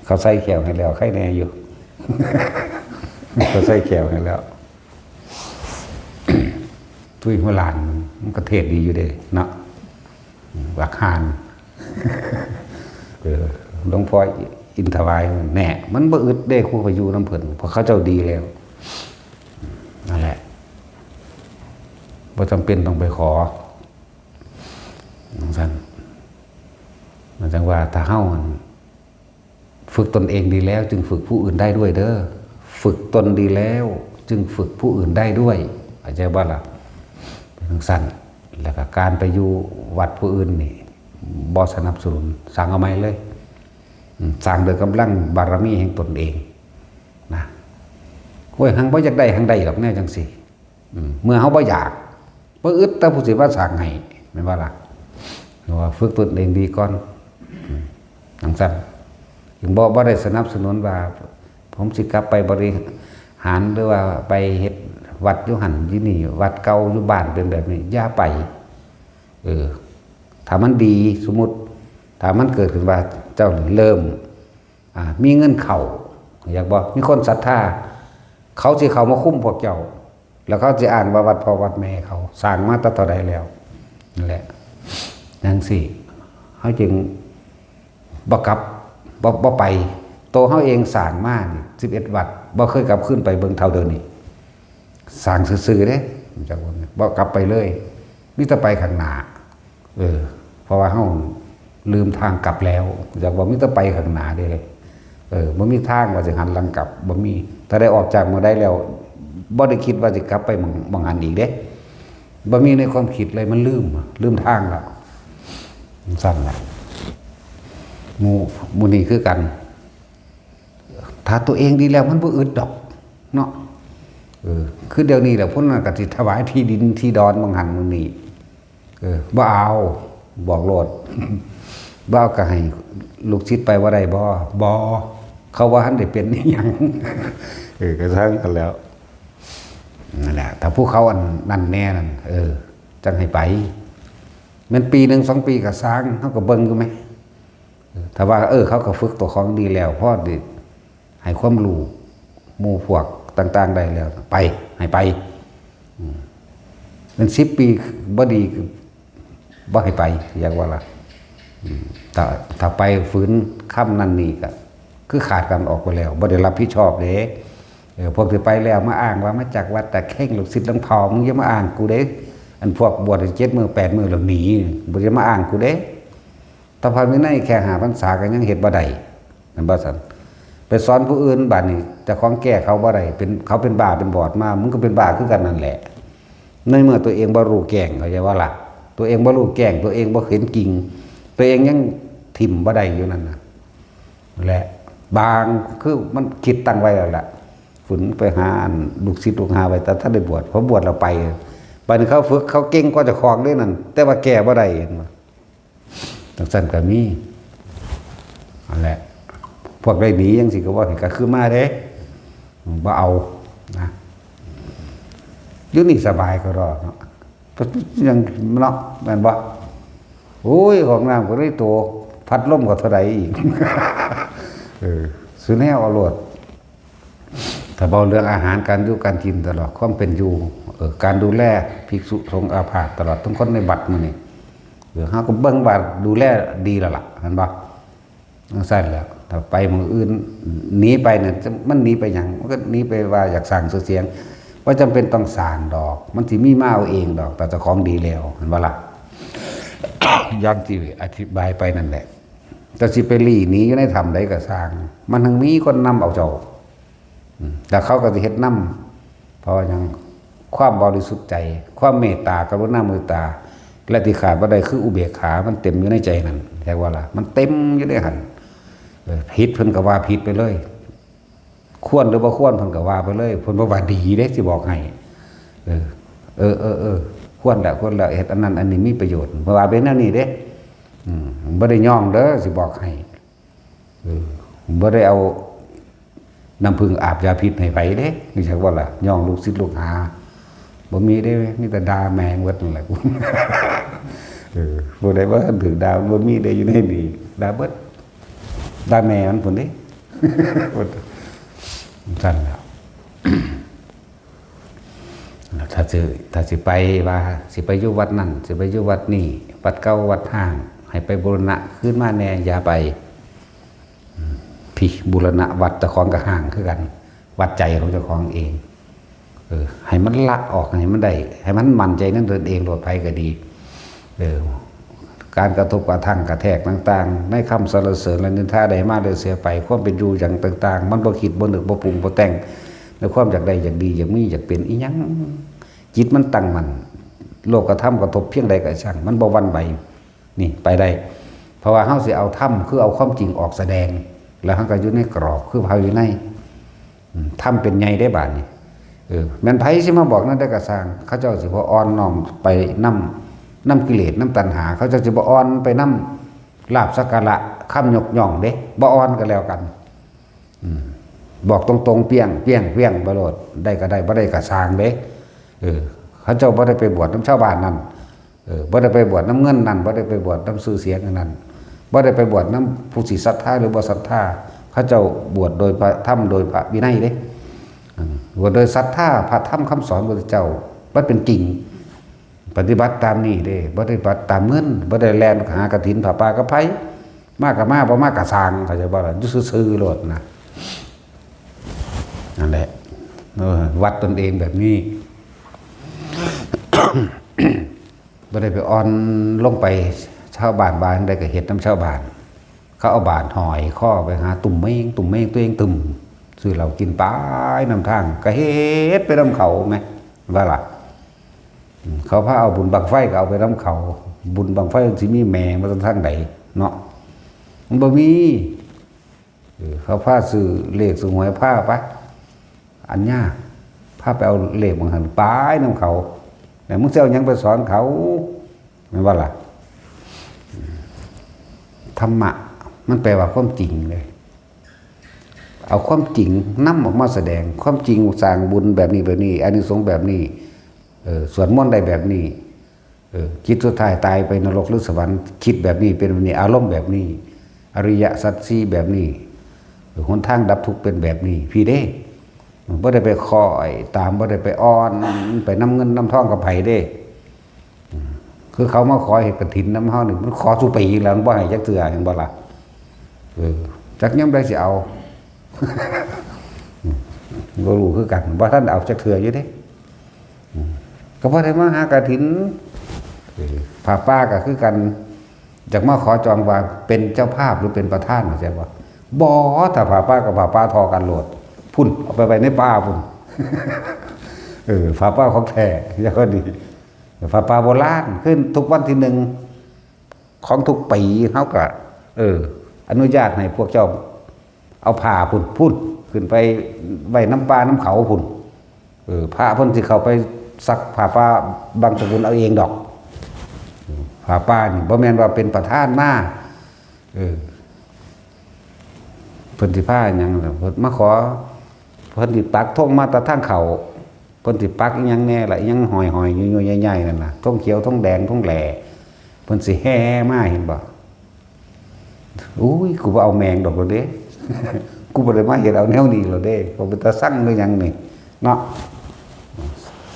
เขาใส่แขวให้แล้ว ใครแน่อยู่ เขาใส่แขวให้แล้ว ตุ้ยหัวล้าน มันก็เทศน์ดีอยู่เด้เนาะ บักห่าน เออ หลวงพ่ออินถวาย แน่ มันบ่อึดเด้ ครูไปอยู่นำเพิ่น เพราะเขาเจ้าดีแล้ว นั่นแหละ บ่จำเป็นต้องไปขอ จังซั่น มันจังว่าถ้าเฮา ฝึกตนเองดีแล้วจึงฝึกผู้อื่นได้ด้วยเด้อ ฝึกตนดีแล้วจึงฝึกผู้อื่นได้ด้วย เข้าใจบ่ล่ะ เป็นจังซั่น แล้วก็การไปอยู่วัดผู้อื่นนี่ บ่สนับสนุน สร้างเอาใหม่เลย อืม สร้างโดยกำลังบารมีแห่งตนเอง นะ โอ้ย หังบ่อยากได้ หังได้ดอกแนวจังซี่ อืม เมื่อเฮาบ่อยาก บ่อึดแต่ผู้สิมาสร้างให้ แม่นบ่ล่ะ ว่าฝึกตนเองดีก่อน อืม จังซั่น จึงบ่ บ่ได้สนับสนุนว่า ผมสิกลับไปบริหาร หรือว่าไปเฮ็ดวัดอยู่หั่นอยู่นี่ วัดเก่าอยู่บ้านเป็นแบบนี้ อย่าไป เออ ถ้ามันดี สมมุติ ถ้ามันเกิดขึ้นว่าเจ้าเริ่ม อ่า มีเงินเข้า อยากบ่ มีคนศรัทธา เขาสิเข้ามาคุมพวกเจ้า แล้วเขาสิอ้างว่าวัดพ่อวัดแม่เขาสร้างมาแต่เท่าใดแล้ว นั่นแหละ จังซี่ เฮาจึงบ่กลับ บ่ บ่ไป โตเฮาเองสร้างมานี่ สิบเอ็ดวัด บ่เคยกลับคืนไปเบิ่งเท่าเดิมนี่ สร้างซื่อๆเด้ จักว่าบ่กลับไปเลย มีแต่ไปข้างหน้า เออ เพราะว่าเฮาลืมทางกลับแล้ว จักว่ามีแต่ไปข้างหน้าเด้ เออ บ่มีทางว่าสิหันหลังกลับ บ่มี ถ้าได้ออกจากหม่องใดแล้ว บ่ได้คิดว่าสิกลับไปหม่อง หม่องหั้นอีกเด้ บ่มีในความคิดเลย มันลืม ลืมทางแล้ว ซั่นล่ะ หมู่ หมู่นี้คือกัน ถ้าตัวเองดีแล้วมันบ่อึดดอก เนาะ เออ คือเดี๋ยวนี้แหละ พวกนั้นก็สิถวายที่ดินที่ดอนหม่องหั้นหม่องนี้ เออ บ่เอา บอกโลด บ่เอาก็ให้ลูกศิษย์ไปบ่ได้บ่ บ่ เขาว่าหั้นได้เป็นอิหยัง เออ ก็ซั่นกันแล้ว นั่นแหละ ถ้าผู้เขาอันนั่นแน่นั่น เออ จั่งให้ไป แม่นปีหนึ่งสองปีก็ซ่าง เฮาก็เบิ่งอยู่แหม เออ ถ้าว่า เออ เขาก็ฝึกตัวของดีแล้ว พอดีให้ความรู้หมู่พวกต่างๆได้แล้ว ไป ให้ไป อืม เป็นสิบปีบ่ดี บ่ให้ไป อยากว่าล่ะ อืม ถ้า ถ้าไปฝืนคำนั่นนี่ก็คือขาดกันออกไปแล้ว บ่ได้รับผิดชอบเด้ เออ พวกที่ไปแล้วมาอ้างว่ามาจากวัดตะเข่ง ลูกศิษย์หลวงพ่อ มึงอย่ามาอ้างกูเด้ อันพวกบวชเจ็ดมื้อแปดมื้อแล้วหนี บ่อย่ามาอ้างกูเด้ ตะพาวินัยแค่ห้าพรรษาก็ยังเฮ็ดบ่ได้ แม่นบ่ซั่น ไปสอนผู้อื่น บาดนี้เจ้าของแก้เขาบ่ได้ เป็น เขาเป็นบ้าเป็นบอดมา มึงก็เป็นบ้าคือกันนั่นแหละ ในเมื่อตัวเองบ่รู้แจ้ง เข้าใจบ่ล่ะ ตัวเองบ่รู้แจ้ง ตัวเองบ่เห็นจริง ตัวเองยังถิ่มบ่ได้อยู่นั่นน่ะ และบาง คือมันคิดตั้งไว้แล้วล่ะ ฝืนไปหาอันลูกศิษย์ลูกหาไว้ แต่ถ้าได้บวช พอบวชแล้วไป บาดนี้เขาฝึก เขาเก่งกว่าเจ้าของเด้นั่น แต่ว่าแก้บ่ได้ เห็นบ่ จังซั่นก็มี นั่นแหละ พวกได้หนีจังซี่ก็ว่าให้ก็คือมาเด้ บ่เอา นะ อยู่นี่สบายก็รอดเนาะ ยังเนาะ แม่นบ่ โอ้ย ห้องน้ำก็ได้โต พัดลมก็เท่าใดอีก เออ สุแนวเอาโลด ถ้าเว้าเรื่องอาหาร การอยู่การกิน ตลอดความเป็นอยู่ เออ การดูแลภิกษุสงฆ์อาพาธ ตลอดทั้งคนในวัดมื้อนี้ เออ เฮาก็เบิ่งว่าดูแลดีแล้วล่ะ แม่นบ่ จั่งซั้นแหละ ถ้าไปหม่องอื่น หนีไปน่ะ มันหนีไปหยัง มันก็หนีไปว่าอยากสร้างชื่อเสียง บ่จำเป็นต้องสร้างดอก มันสิมีมาเอาเองดอก ถ้าเจ้าของดีแล้ว แม่นบ่ล่ะ อย่างที่อธิบายไปนั่นแหละ เจ้าสิไปลี้หนีอยู่ในถ้ำใดก็ซ่าง มันทั้งมีคนนำเอาเจ้า อืม แล้วเขาก็สิเฮ็ดนำ เพราะว่าหยัง ความบริสุทธิ์ใจ ความเมตตา กรุณา มุทิตา และที่ขาดบ่ได้คืออุเบกขา มันเต็มอยู่ในใจนั่น แท้ว่าล่ะ มันเต็มอยู่ในหั่น เออ ผิดเพิ่นก็ว่าผิดไปเลย ควรหรือบ่ควรเพิ่นก็ว่าไปเลย เพิ่นบ่ว่าดีเด้ สิบอกให้ เออ เออ เออ เออ ควรแล้ว ควรแล้ว เฮ็ดอันนั้นอันนี้มีประโยชน์ เพิ่นว่าเป็นแนวนี้เด้ อืม บ่ได้ย่องเด้อ สิบอกให้ เออ บ่ได้เอาน้ำผึ้งอาบยาพิษให้ไผเด้ รู้จักบ่ล่ะ ย่องลูกศิษย์ลูกหา บ่มีเด้ มีแต่ด่าแม่งเบิดนั่นแหละ เออ ผู้ใดบ่ทันถูกด่า บ่มีเด้อยู่ในนี่ ด่าเบิด ด่าแม่มันพุ้นเด้ ซั่นแหล้ว ถ้าสิ ถ้าสิไปว่า สิไปอยู่วัดนั่น สิไปอยู่วัดนี่ วัดเก่าวัดฮ้าง ให้ไปบูรณะคืนมาแหน่ อย่าไป อืม พิบูรณะวัดเจ้าของก็ฮ้างคือกัน วัดใจของเจ้าของเอง เออ ให้มันละออก ให้มันได้ ให้มันมั่นใจในตนเองโลด ไผก็ดี เออ การกระทบกระทั่งกระแทกต่างๆ ในคำสรรเสริญและนินทาได้มาโดยเสียไป ความเป็นอยู่อย่างต่างๆ มันบ่คิดบ่นึกบ่ปรุงบ่แต่ง ในความอยากได้อยากดีอยากมีอยากเป็นอิหยัง จิตมันตั้งมั่น โลกธรรมกระทบเพียงใดก็ช่าง มันบ่หวั่นไหว นี่ไปได้ เพราะว่าเฮาสิเอาธรรม คือเอาความจริงออกแสดง แล้วเฮาก็อยู่ในกรอบ คือพระวินัย อืม ธรรมเป็นใหญ่ได้บาดนี้ เออ แม่นไผสิมาบอกนั่นได้กระซ่าง เขาเจ้าสิบ่อ่อนน้อมไปนำ นำกิเลส นำตัณหา เขาเจ้าสิบ่อ่อนไปนำลาภสักการะ คำยกย่องเด้ บ่อ่อนก็แล้วกัน อืม บอกตรงๆ เปี้ยง เปี้ยง เปี้ยงไปโลด ได้ก็ได้ บ่ได้ก็ซ่างเด้ เออ เขาเจ้าบ่ได้ไปบวชนำชาวบ้านนั่น เออ บ่ได้ไปบวชนำเงินนั่น บ่ได้ไปบวชนำชื่อเสียงอันนั้น บ่ได้ไปบวชนำผู้สิศรัทธาหรือบ่ศรัทธา เขาเจ้าบวชโดยพระธรรม โดยพระวินัยเด้ อืม บวชโดยศรัทธาพระธรรมคำสอนพระพุทธเจ้า มันเป็นจริง ปฏิบัติตามนี่เด้ บ่ได้ปฏิบัติตามเงิน บ่ได้แล่นหากฐินผ้าป่ากับไผ มาก็มา บ่มาก็ซ่าง เข้าใจบ่ล่ะ อยู่ซื่อๆ โลดนะ นั่นแหละ เออ วัดตนเองแบบนี้ บ่ได้ไปอ่อนลงไป ชาวบ้านว่าจั่งใดก็เฮ็ดนำชาวบ้าน เขาเอาบาตรห้อยคอไปหาตุ่มเมง ตุ่มเมง ตัวเองตึม ซื้อเหล้ากินไปนำทาง ก็เฮ็ดไปนำเขาแหม ว่าล่ะ อืม เขาพาเอาบุญบั้งไฟก็เอาไปนำเขา บุญบั้งไฟมันสิมีแหมมาทางใดเนาะ มันบ่มี เออ เขาพาซื้อเลขซื้อหวย พาไป อันยาก พาไปเอาเลขบางหัน ไปนำเขา แล้วมึงสิเอาหยังไปสอนเขา แม่นบ่ล่ะ ธรรมะ มันแปลว่าความจริงเลย เอาความจริงนำออกมาแสดง ความจริงสร้างบุญแบบนี้ แบบนี้ อานิสงส์แบบนี้ เออ สวดมนต์ได้แบบนี้ เออ จิตสุดท้ายตายไปนรกหรือสวรรค์ คิดแบบนี้ เป็นแบบนี้ อารมณ์แบบนี้ อริยสัจสี่แบบนี้ เออ หนทางดับทุกข์เป็นแบบนี้ พี้เด้ บ่ได้ไปคอยตาม บ่ได้ไปอ่อน ไปนำเงินนำทองกับไผเด้ อืม คือเขามาขอเฮ็ดกฐินนำเฮานี่ มันขอสู่ปีแล้ว มันบ่ให้จักเทื่อ เห็นบ่ล่ะ เออ จักยามใดสิเอา บ่รู้คือกัน บ่ทันเอาจักเทื่ออยู่เด้ อืม ก็บ่ได้มาหากฐิน เออ ผ้าป่าก็คือกัน อยากมาขอจองว่าเป็นเจ้าภาพหรือเป็นประธาน เข้าใจบ่ บ่ ถ้าผ้าป่ากับผ้าป่าทอกันโลด พุ้น เอาไปไว้ในป่าพุ้น เออ ผ้าป่าของแท้ อย่างนี้ ผ้าป่าโบราณ ขึ้นทุกวันที่หนึ่งของทุกปี เฮาก็ เออ อนุญาตให้พวกเจ้าเอาผ้าพุ้น พุ้น ขึ้นไปไว้นำป่านำเขาพุ้น เออ พระเพิ่นสิเข้าไปซักผ้าป่าบังสกุลเอาเองดอก ผ้าป่านี่บ่แม่นว่าเป็นประธานมา เออ เพิ่นสิพาหยังล่ะ เพิ่นมาขอ เพิ่นสิปักธงมาแต่ทางเข้า พิ่นสิปักอิหยังแหน่ล่ะ อิหยังห้อยๆ อยู่ๆ ใหญ่ๆ นั่นน่ะ ธงเขียว ธงแดง ธงแหล่ เพิ่นสิแห่มา เห็นบ่ อุ้ย กูบ่เอาแม่งดอกโลดเด้ กูบ่ได้มาเฮ็ดเอาแนวนี้โลดเด้ บ่เป็นตาซังหรือหยังนี่ เนาะ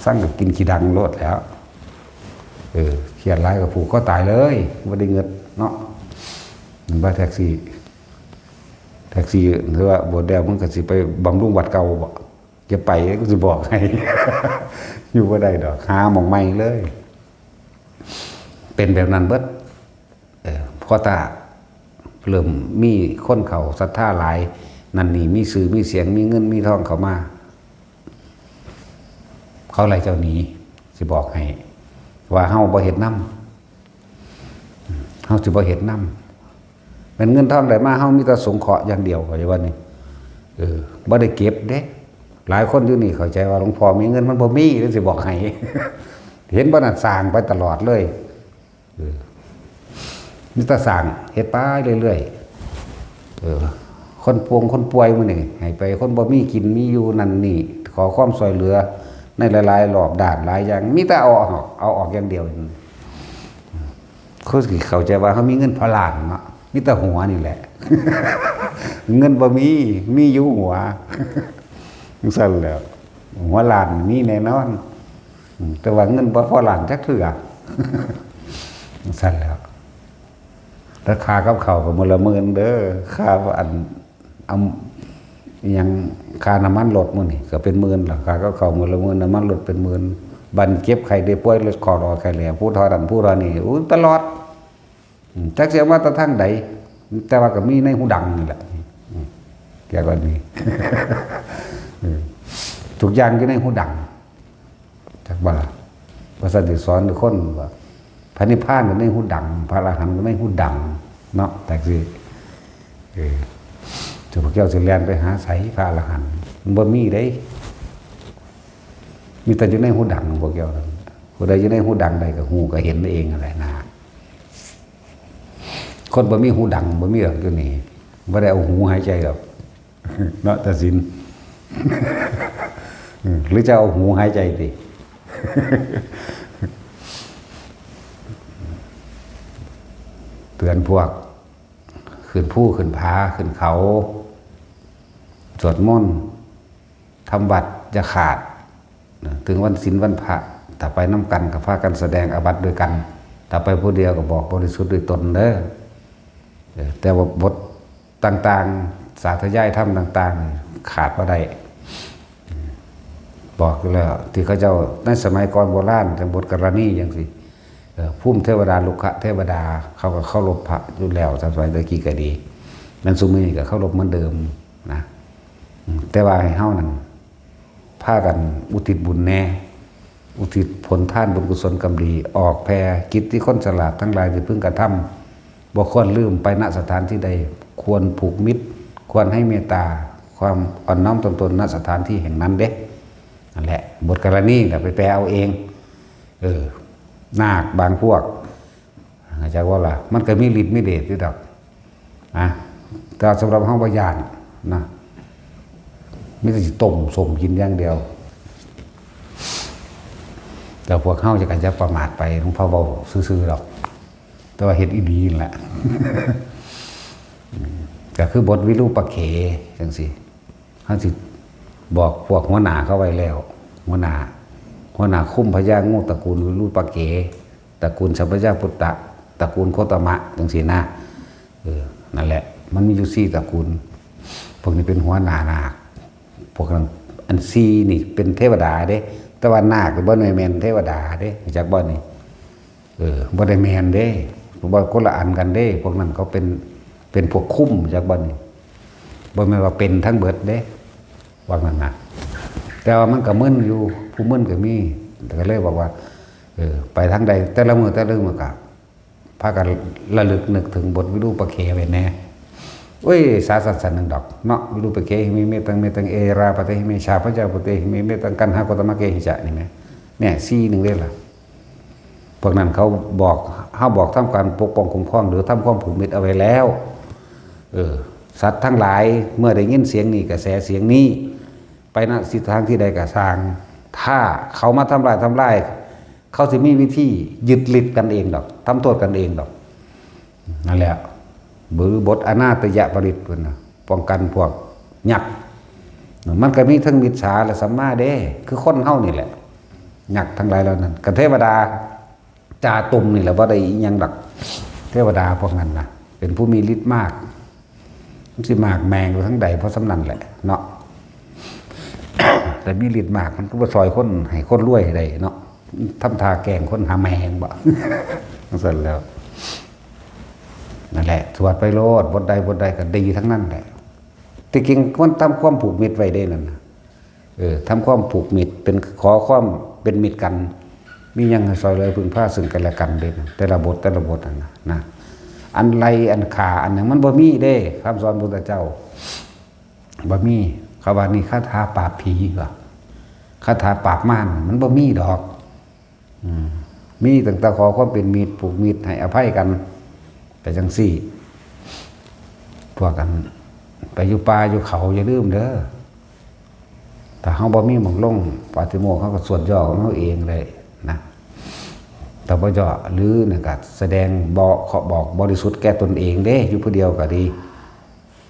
ซังก็กินขี้ดังโลดแหล้ว เออ เครียดหลายก็ผูกคอตายเลย บ่ได้เงินเนาะ มันว่าแท็กซี่ แท็กซี่ ถือว่าบ่แล้ว มึงก็สิไปบำรุงวัดเก่าบ่ อย่าไป กูสิบอกให้ อยู่บ่ได้ดอก หาหม่องใหม่เลย เป็นแบบนั้นเบิด เออ พอตาเริ่มมีคนเข้าศรัทธาหลาย นั่นนี่ มีชื่อมีเสียง มีเงินมีทองเข้ามา เขาไล่เจ้าหนี สิบอกให้ ว่าเฮาบ่เฮ็ดนำ เฮาสิบ่เฮ็ดนำ แม่นเงินทองได้มา เฮามีแต่สงเคราะห์อย่างเดียว เข้าใจบ่นี่ เออ บ่ได้เก็บเด้ หลายคนอยู่นี่เข้าใจว่าหลวงพ่อมีเงิน มันบ่มี เด้ สิบอกให้ เห็นบ่นั่น สร้างไปตลอดเลย เออ มีแต่สร้าง เฮ็ดไปเรื่อยๆ เออ คนป่วงคนป่วยมื้อนี้ ให้ไป คนบ่มีกินมีอยู่นั่นนี่ ขอความช่วยเหลือในหลายๆ รอบด้านหลายอย่าง มีแต่เอาออก เอาออกอย่างเดียว คือสิเข้าใจว่าเฮามีเงินพอล้านเนาะ มีแต่หัวนี่แหละ เงินบ่มี มีอยู่หัว จั่งซั้นแหล้ว หัวล้านมีแน่นอน อืม แต่ว่าเงินบ่พอล้านจักเทื่อ จั่งซั้นแหล้ว ราคากับข้าวก็มื้อละหมื่นเด้อ ค่าอัน เอา อิหยัง ค่าน้ำมันรถมื้อนี่ก็เป็นหมื่นแล้ว ค่ากับข้าวมื้อละหมื่น น้ำมันรถเป็นหมื่น บัดเจ็บไข้ได้ป่วย รถคลอดออกไข้แล้ว ผู้เฒ่านั้นผู้เฒ่านี้ อู้ ตลอด อืม จักสิเอามาแต่ทางใด แต่ว่าก็มีในหูดังนี่แหละ อืม เกี่ยวกับนี้ เออ ทุกอย่างอยู่ในหูดัง จักบ่ล่ะ ว่าซั่นสิสอนทุกคนว่า พระนิพพานก็ในหูดัง พระอรหันต์ก็ในหูดัง เนาะ จั่งซี้ เออ เจ้าพวกเจ้าสิแล่นไปหาไสพระอรหันต์ มันบ่มีเด้ มีแต่อยู่ในหูดังพวกเจ้านั่น ผู้ใดอยู่ในหูดังได้ก็ฮู้ก็เห็นเองนั่นแหละนะ คนบ่มีหูดังบ่มีดอกอยู่นี่ บ่ได้เอาหูหายใจดอก เนาะ ตาสิน อืม หรือจะเอาหูหายใจติ เตือนพวก ขึ้นภูขึ้นผาขึ้นเขา สวดมนต์ ทำวัตรอย่าขาด นะ ถึงวันศีลวันพระ ถ้าไปนำกันก็พากันแสดงอาบัติด้วยกัน ถ้าไปผู้เดียวก็บอกบริสุทธิ์ด้วยตนเด้อ เออ แต่ว่าบทต่างๆ สาธยายธรรมต่างๆ นี่ขาดบ่ได้ บอกอยู่แล้ว ที่เขาเจ้าในสมัยก่อนโบราณ จั่งบทกรณีจั่งซี้ เอ่อ ภูมิเทวดา รุกขเทวดา เขาก็เคารพพระอยู่แล้ว สมัยตะกี้ก็ดี แม่นซุมื้อนี้ก็เคารพเหมือนเดิมนะ อืม แต่ว่าให้เฮานั่น พากันอุทิศบุญแหน่ อุทิศผลทานบุญกุศลกรรมดี ออกแผ่กิตติคนฉลาดทั้งหลายที่พึงกระทำ บ่ควรลืมไป ณ สถานที่ใด ควรผูกมิตร ควรให้เมตตา ความอ่อนน้อมถ่อมตน ณ สถานที่แห่งนั้นเด้ นั่นแหละ บทกรณีน่ะไปแปลเอาเอง เออ นาคบางพวก เข้าใจบ่ล่ะ มันก็มีฤทธิ์มีเดชอยู่ดอก นะ แต่สำหรับเฮาบ่ย้านนะ มีแต่สิต้มส้มกินอย่างเดียว แต่พวกเฮาจะกันจะประมาทไป หลวงพ่อเว้าซื่อๆดอก แต่ว่าเฮ็ดอีหลีนั่นแหละ ก็คือบทวิรูปเข จั่งซี้ เฮาสิบอกพวกหัวหน้าเขาไว้แล้ว หัวหน้า หัวหน้าคุมพญางูตระกูลวิรูปเข ตระกูลสัพพยาปุตตะ ตระกูลโคตมะ จั่งซี้นะ เออ นั่นแหละ มันมีอยู่สี่ตระกูล พวกนี้เป็นหัวหน้านาค พวกนั้น อันสี่นี่เป็นเทวดาเด้ แต่ว่านาคนี่บ่ได้แม่นเทวดาเด้ รู้จักบ่นี่ เออ บ่ได้แม่นเด้ บ่ คนละอันกันเด้ พวกนั้นเขาเป็น เป็นพวกคุม รู้จักบ่นี่ บ่แม่นว่าเป็นทั้งเบิดเด้ ว่างั้นนะ แต่ว่ามันก็มึนอยู่ ผู้มึนก็มี ก็เลยบอกว่า เออ ไปทางใด แต่ละมื้อแต่ละมื้อก็ พากันระลึกนึกถึงบทวิรูปเขไว้แหน่ โอ้ย สาสันสันหนึ่งดอกเนาะ วิรูปเขหิเม เมตัง เมตัง เอราปะเตหิเม ชาพะยาปุเตหิเม เมตัง กัณหะโคตมะเขหิจะ นี่แหม เนี่ย สี่หนึ่งเด้ล่ะ พวกนั้นเขาบอก เฮาบอกทำการปกป้องคุ้มครอง หรือทำความผูกมิตรเอาไว้แล้ว เออ สัตว์ทั้งหลายเมื่อได้ยินเสียงนี้ กระแสเสียงนี้ ไปณ ทิศทางที่ใดก็ซ่าง ถ้าเขามาทำลายทำลาย เขาสิมีวิธียึดฤทธิ์กันเองดอก ทำโทษกันเองดอก นั่นแหละ หรือบทอนาถยปริตรเพิ่นนะ ป้องกันพวกยักษ์ มันก็มีทั้งมิจฉาและสัมมาเด้ คือคนเฮานี่แหละ ยักษ์ทั้งหลายเหล่านั้น กับเทวดา จาตุมนี่แหละ บ่ได้อิหยังดอก เทวดาพวกนั้นนะ เป็นผู้มีฤทธิ์มาก มันสิมากแมงไปทางใด เพราะส่ำนั้นแหละเนาะ แต่มีฤทธิ์มาก มันก็บ่ซอยคน ให้คนรวยได้เนาะ ทำท่าแกล้งคนหาแมงบ่ จั่งซั่นแล้ว นั่นแหละ สวดไปโลด บทใดบทใดก็ดีทั้งนั้นแหละ ที่จริงควรทำความผูกมิตรไว้เด้นั่นนะ เออ ทำความผูกมิตร เป็น ขอความเป็นมิตรกัน มีหยังให้ซอยเหลือพึ่งพาซึ่งกันและกันเด้นะ แต่ละบท แต่ละบทนั่นนะ นะ อันไล่ อันฆ่า อันหยังมันบ่มีเด้ คำสอนพุทธเจ้า บ่มี เขาว่านี่คาถาปราบผีว่ะ คาถาปราบมาร มันบ่มีดอก อืม มีตั้งแต่ขอความเป็นมิตร ผูกมิตร ให้อภัยกัน ไปจั่งซี้ พวกกัน ไปอยู่ป่าอยู่เขาอย่าลืมเด้อ ถ้าเฮาบ่มีหม่องลงปาฏิโมกข์ เฮาก็สวดย่อของเฮาเองเลยนะ ถ้าบ่ย่อ หรือนั่นก็แสดงบอก ขอบอกบริสุทธิ์แก่ตนเองเด้ อยู่ผู้เดียวก็ดี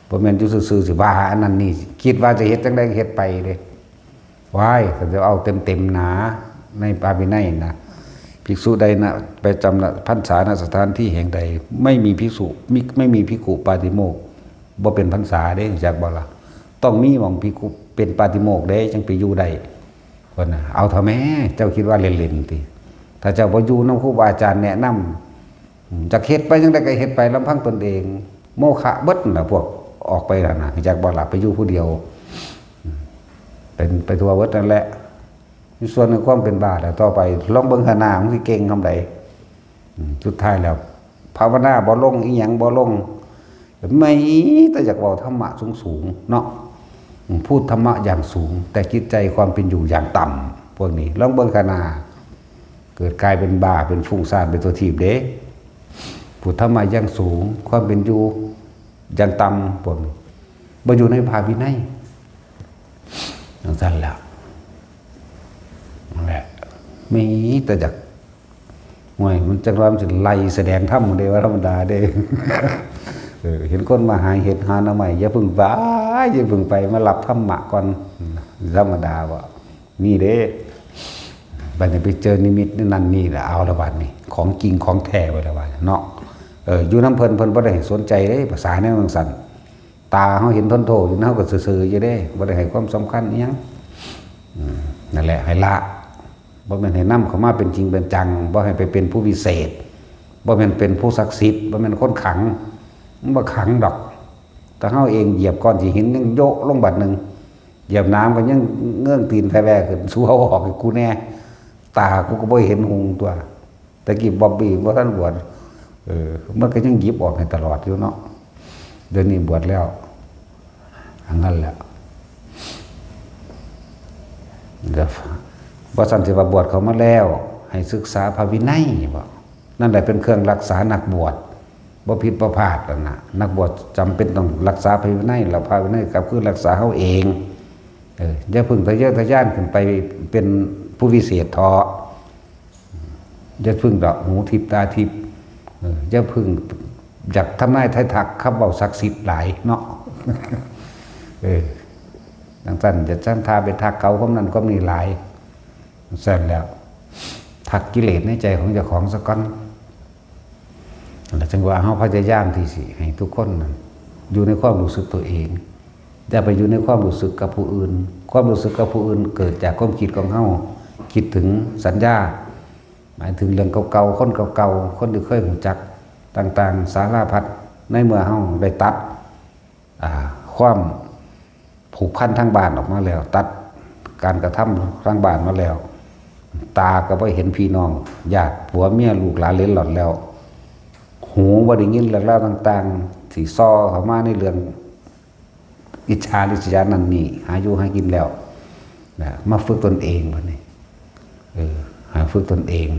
บ่แม่นอยู่ซื่อๆ สิว่าอันนั้นนี่ คิดว่าจะเฮ็ดจั่งใดก็เฮ็ดไปเด้ ว้าย ก็จะเอาเต็มๆ หนา ในพระวินัยนะ ภิกษุใดนะ ไปจำพรรษา ณ สถานที่แห่งใด ไม่มีภิกษุ มิ ไม่มีภิกขุปาฏิโมกข์ บ่เป็นพรรษาเด้ รู้จักบ่ล่ะ ต้องมีหม่องภิกขุเป็นปาฏิโมกข์เด้ จั่งไปอยู่ได้ เพิ่นน่ะ เอาเถาะแม่ เจ้าคิดว่าเล่นๆ ติ ถ้าเจ้าบ่อยู่นำครูบาอาจารย์แนะนำ อืม จักเฮ็ดไปจั่งใดก็เฮ็ดไปลำพังตนเอง โมฆะเบิดนั่นล่ะ พวกออกไปนั่นน่ะ รู้จักบ่ล่ะ ไปอยู่ผู้เดียว อืม เป็นไปทั่วเบิดนั่นแหละ มีส่วนในความเป็นบ้าแล้ว ต่อไปลองเบิ่งหาหน้า มันสิเก่งส่ำใด อืม สุดท้ายแล้ว ภาวนาบ่ลง อีหยังบ่ลง ไม่แต่อยากเว้าธรรมะสูงๆ เนาะ อืม พูดธรรมะอย่างสูง แต่จิตใจความเป็นอยู่อย่างต่ำ พวกนี้ ลองเบิ่งหาหน้า เกิดกลายเป็นบ้า เป็นฟุ้งซ่าน เป็นตัวทีบเด้ พูดธรรมะอย่างสูง ความเป็นอยู่อย่างต่ำ พวกนี้ บ่อยู่ในพระวินัย จั่งซั่นแหละ นั่นแหละ มีแต่อยาก ห่วย มันจักว่ามันสิไล่แสดงธรรมเด้ ว่าธรรมดาเด้ เออ เห็นคนมาหาเห็ดหาหน่อไม้ อย่าเพิ่งไป อย่าเพิ่งไป มารับธรรมะก่อน ธรรมดาบ่ มีเด้ บัดนี้ไปเจอนิมิตนั่นนี่แหละ เอาละบัดนี้ ของจริงของแท้ไว้ละบัดเนาะ เออ อยู่นำเพิ่น เพิ่นบ่ได้ให้สนใจเด้ ภาษาแนวจั่งซั่น ตาเฮาเห็นทนโทษอยู่นะ เฮาก็ซื่อๆ อยู่เด้ บ่ได้ให้ความสำคัญอิหยัง อืม นั่นแหละ ให้ละ บ่แม่นให้นำเข้ามาเป็นจริงเป็นจัง บ่ให้ไปเป็นผู้วิเศษ บ่แม่นเป็นผู้ศักดิ์สิทธิ์ บ่แม่นคนขลัง มันบ่ขลังดอก แต่เฮาเองเหยียบก้อนขี้หินยังโยะลงบัดหนึ่ง เหยียบน้ำก็ยังเงื้องตีนแผ่แว่ขึ้น สู้เอาออกให้กูแน่ ตากูก็บ่เห็นหุงตัว แต่กี้บ๊อบบี้บ่ทันบวช เออ มันก็ยังหยิบออกให้ตลอดอยู่เนาะ เดี๋ยวนี้บวชแล้ว อันนั้นแหละ เดี๋ยวว่าซั่นสิว่าบวชเข้ามาแล้ว ให้ศึกษาพระวินัยบ่ นั่นแหละเป็นเครื่องรักษานักบวช บ่ผิดบ่พลาดนั่นน่ะ นักบวชจำเป็นต้องรักษาพระวินัย แล้วพระวินัยก็คือรักษาเฮาเอง เออ อย่าเพิ่งทะเยอทะยานขึ้นไปเป็นผู้วิเศษเถาะ อย่าเพิ่งดอกหูทิพย์ตาทิพย์ เออ อย่าเพิ่งอยากทำนายทายทักคำเว้าศักดิ์สิทธิ์หลายเนาะ เออ จั่งซั่น อย่าจั่งทาไปทักเขาความนั้นความนี้หลาย ซั่นแล้ว ทักกิเลสในใจของเจ้าของซะก่อน แล้วจั่งว่าเฮาพยายามที่สิให้ทุกคนนั่นอยู่ในความรู้สึกตัวเอง อย่าไปอยู่ในความรู้สึกกับผู้อื่น ความรู้สึกกับผู้อื่นเกิดจากความคิดของเฮา คิดถึงสัญญา หมายถึงเรื่องเก่าๆ คนเก่าๆ คนที่เคยรู้จักต่างๆ สารพัด ในเมื่อเฮาได้ตัด อ่า ความผูกพันทางบ้านออกมาแล้ว ตัดการกระทำทางบ้านมาแล้ว ตาก็บ่เห็นพี่น้อง ญาติผัวเมียลูกหลานเหลนหลอดแล้ว หูบ่ได้ยินเรื่องราวต่างๆ ที่ส่อเข้ามาในเรื่องอิจฉาริษยานั่นนี่ หาอยู่หากินแล้ว นะ มาฝึกตนเองบัดนี้ เออ หาฝึกตนเอง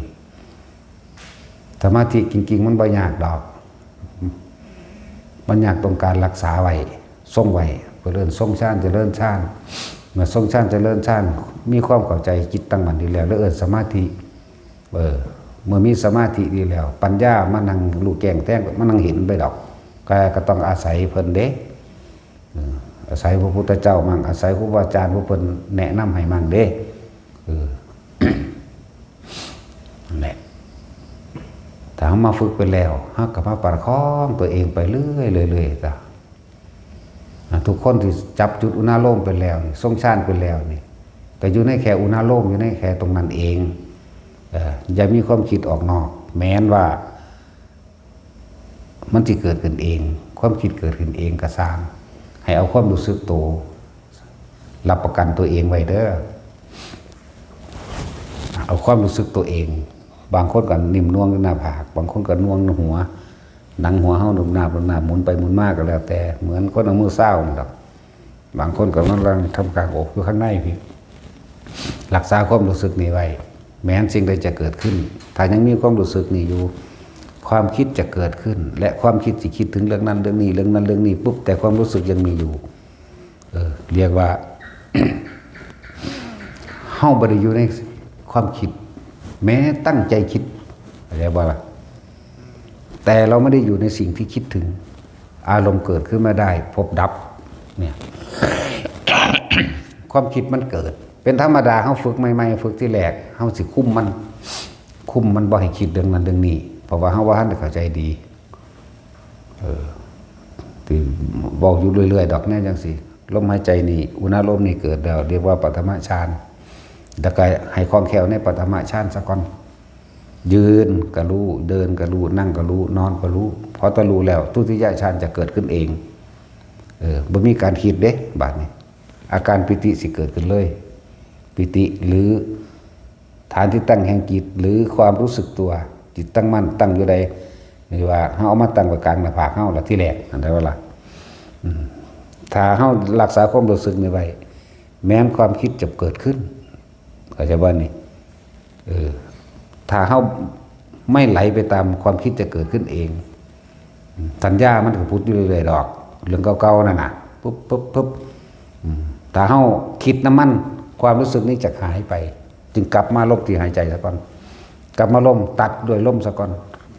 สมาธิจริงๆ มันบ่ยากดอก มันยากตรงการรักษาไว้ ทรงไว้ เพิ่นเอิ้นทรงฌาน เจริญฌาน เมื่อทรงฌานเจริญฌาน มีความเข้าใจจิตตั้งมั่นดีแล้ว แล้วเอิ้นสมาธิ เออ เมื่อมีสมาธิดีแล้ว ปัญญามันนั่งรู้แจ้งแทง มันนั่งเห็นไปดอก ก็ ก็ต้องอาศัยเพิ่นเด้ เออ อาศัยพระพุทธเจ้ามั่ง อาศัยครูบาอาจารย์ผู้เพิ่นแนะนำให้มั่งเด้ เออ นั่นแหละ ถ้าเฮามาฝึกไปแล้ว เฮาก็มาประคองตัวเองไปเรื่อยๆ เรื่อยๆ จ้ะ อ่ะ ทุกคนที่จับจุดอุณาโลมไปแล้วนี่ ทรงฌานไปแล้วนี่ ก็อยู่ในแค่อุณาโลม อยู่ในแค่ตรงนั้นเอง เอ่อ อย่ามีความคิดออกนอก แม้นว่า มันสิเกิดขึ้นเอง ความคิดเกิดขึ้นเองก็ซ่าง ให้เอาความรู้สึกโต รับประกันตัวเองไว้เด้อ เอาความรู้สึกตัวเอง บางคนก็นิ่มนวลหน้าผาก บางคนก็นวลหัว หนังหัวเฮาหนุบหนาบหนุบหนาบ หมุนไปหมุนมาก็แล้วแต่ เหมือนคนเอามือซาวนั่นดอก บางคนก็กำลังทำกลางอกอยู่ข้างในพี้ รักษาความรู้สึกนี้ไว้ แม้นสิ่งใดจะเกิดขึ้น ถ้ายังมีความรู้สึกนี้อยู่ ความคิดจะเกิดขึ้น และความคิดสิคิดถึงเรื่องนั้นเรื่องนี้ เรื่องนั้นเรื่องนี้ปุ๊บ แต่ความรู้สึกยังมีอยู่ เออ เรียกว่า เฮาบ่ได้อยู่ในความคิด แม้ตั้งใจคิด เรียกว่าล่ะ แต่เราไม่ได้อยู่ในสิ่งที่คิดถึง อารมณ์เกิดขึ้นมาได้ พบดับ เนี่ย ความคิดมันเกิด เป็นธรรมดา เฮาฝึกใหม่ๆ ฝึกที่แรก เฮาสิคุมมัน คุมมันบ่ให้คิดเรื่องนั้นเรื่องนี้ เพราะว่าเฮาบ่ทันได้เข้าใจดี เออ ที่บอกอยู่เรื่อยๆ ดอกแนวจังซี่ ลมหายใจนี่ อุณาโลมนี่เกิดแล้ว เรียกว่าปฐมฌาน แล้วก็ให้คล่องแคล่วในปฐมฌานซะก่อน ยืนก็รู้ เดินก็รู้ นั่งก็รู้ นอนก็รู้ พอตะรู้แล้ว ทุติยฌานจะเกิดขึ้นเอง เออ บ่มีการคิดเด้ บาดนี้ อาการปีติสิเกิดขึ้นเลย ปีติหรือฐานที่ตั้งแห่งจิต หรือความรู้สึกตัว จิตตั้งมั่น ตั้งอยู่ใด นี่ว่าเฮาเอามาตั้งไว้กลางหน้าผากเฮาละทีแรก อันใดว่าล่ะ อืม ถ้าเฮารักษาความรู้สึกนี้ไว้ แม้นความคิดจะเกิดขึ้น เข้าใจบ่นี่ เออ ถ้าเฮาไม่ไหลไปตามความคิดจะเกิดขึ้นเอง สัญญามันก็ผุดอยู่เรื่อยๆ ดอก เรื่องเก่าๆ นั่นน่ะ ปุ๊บ ปุ๊บ ปุ๊บ อืม ถ้าเฮาคิดนำมัน ความรู้สึกนี้จะหายไป จึงกลับมาลมที่หายใจซะก่อน กลับมาลม ตัดด้วยลมซะก่อน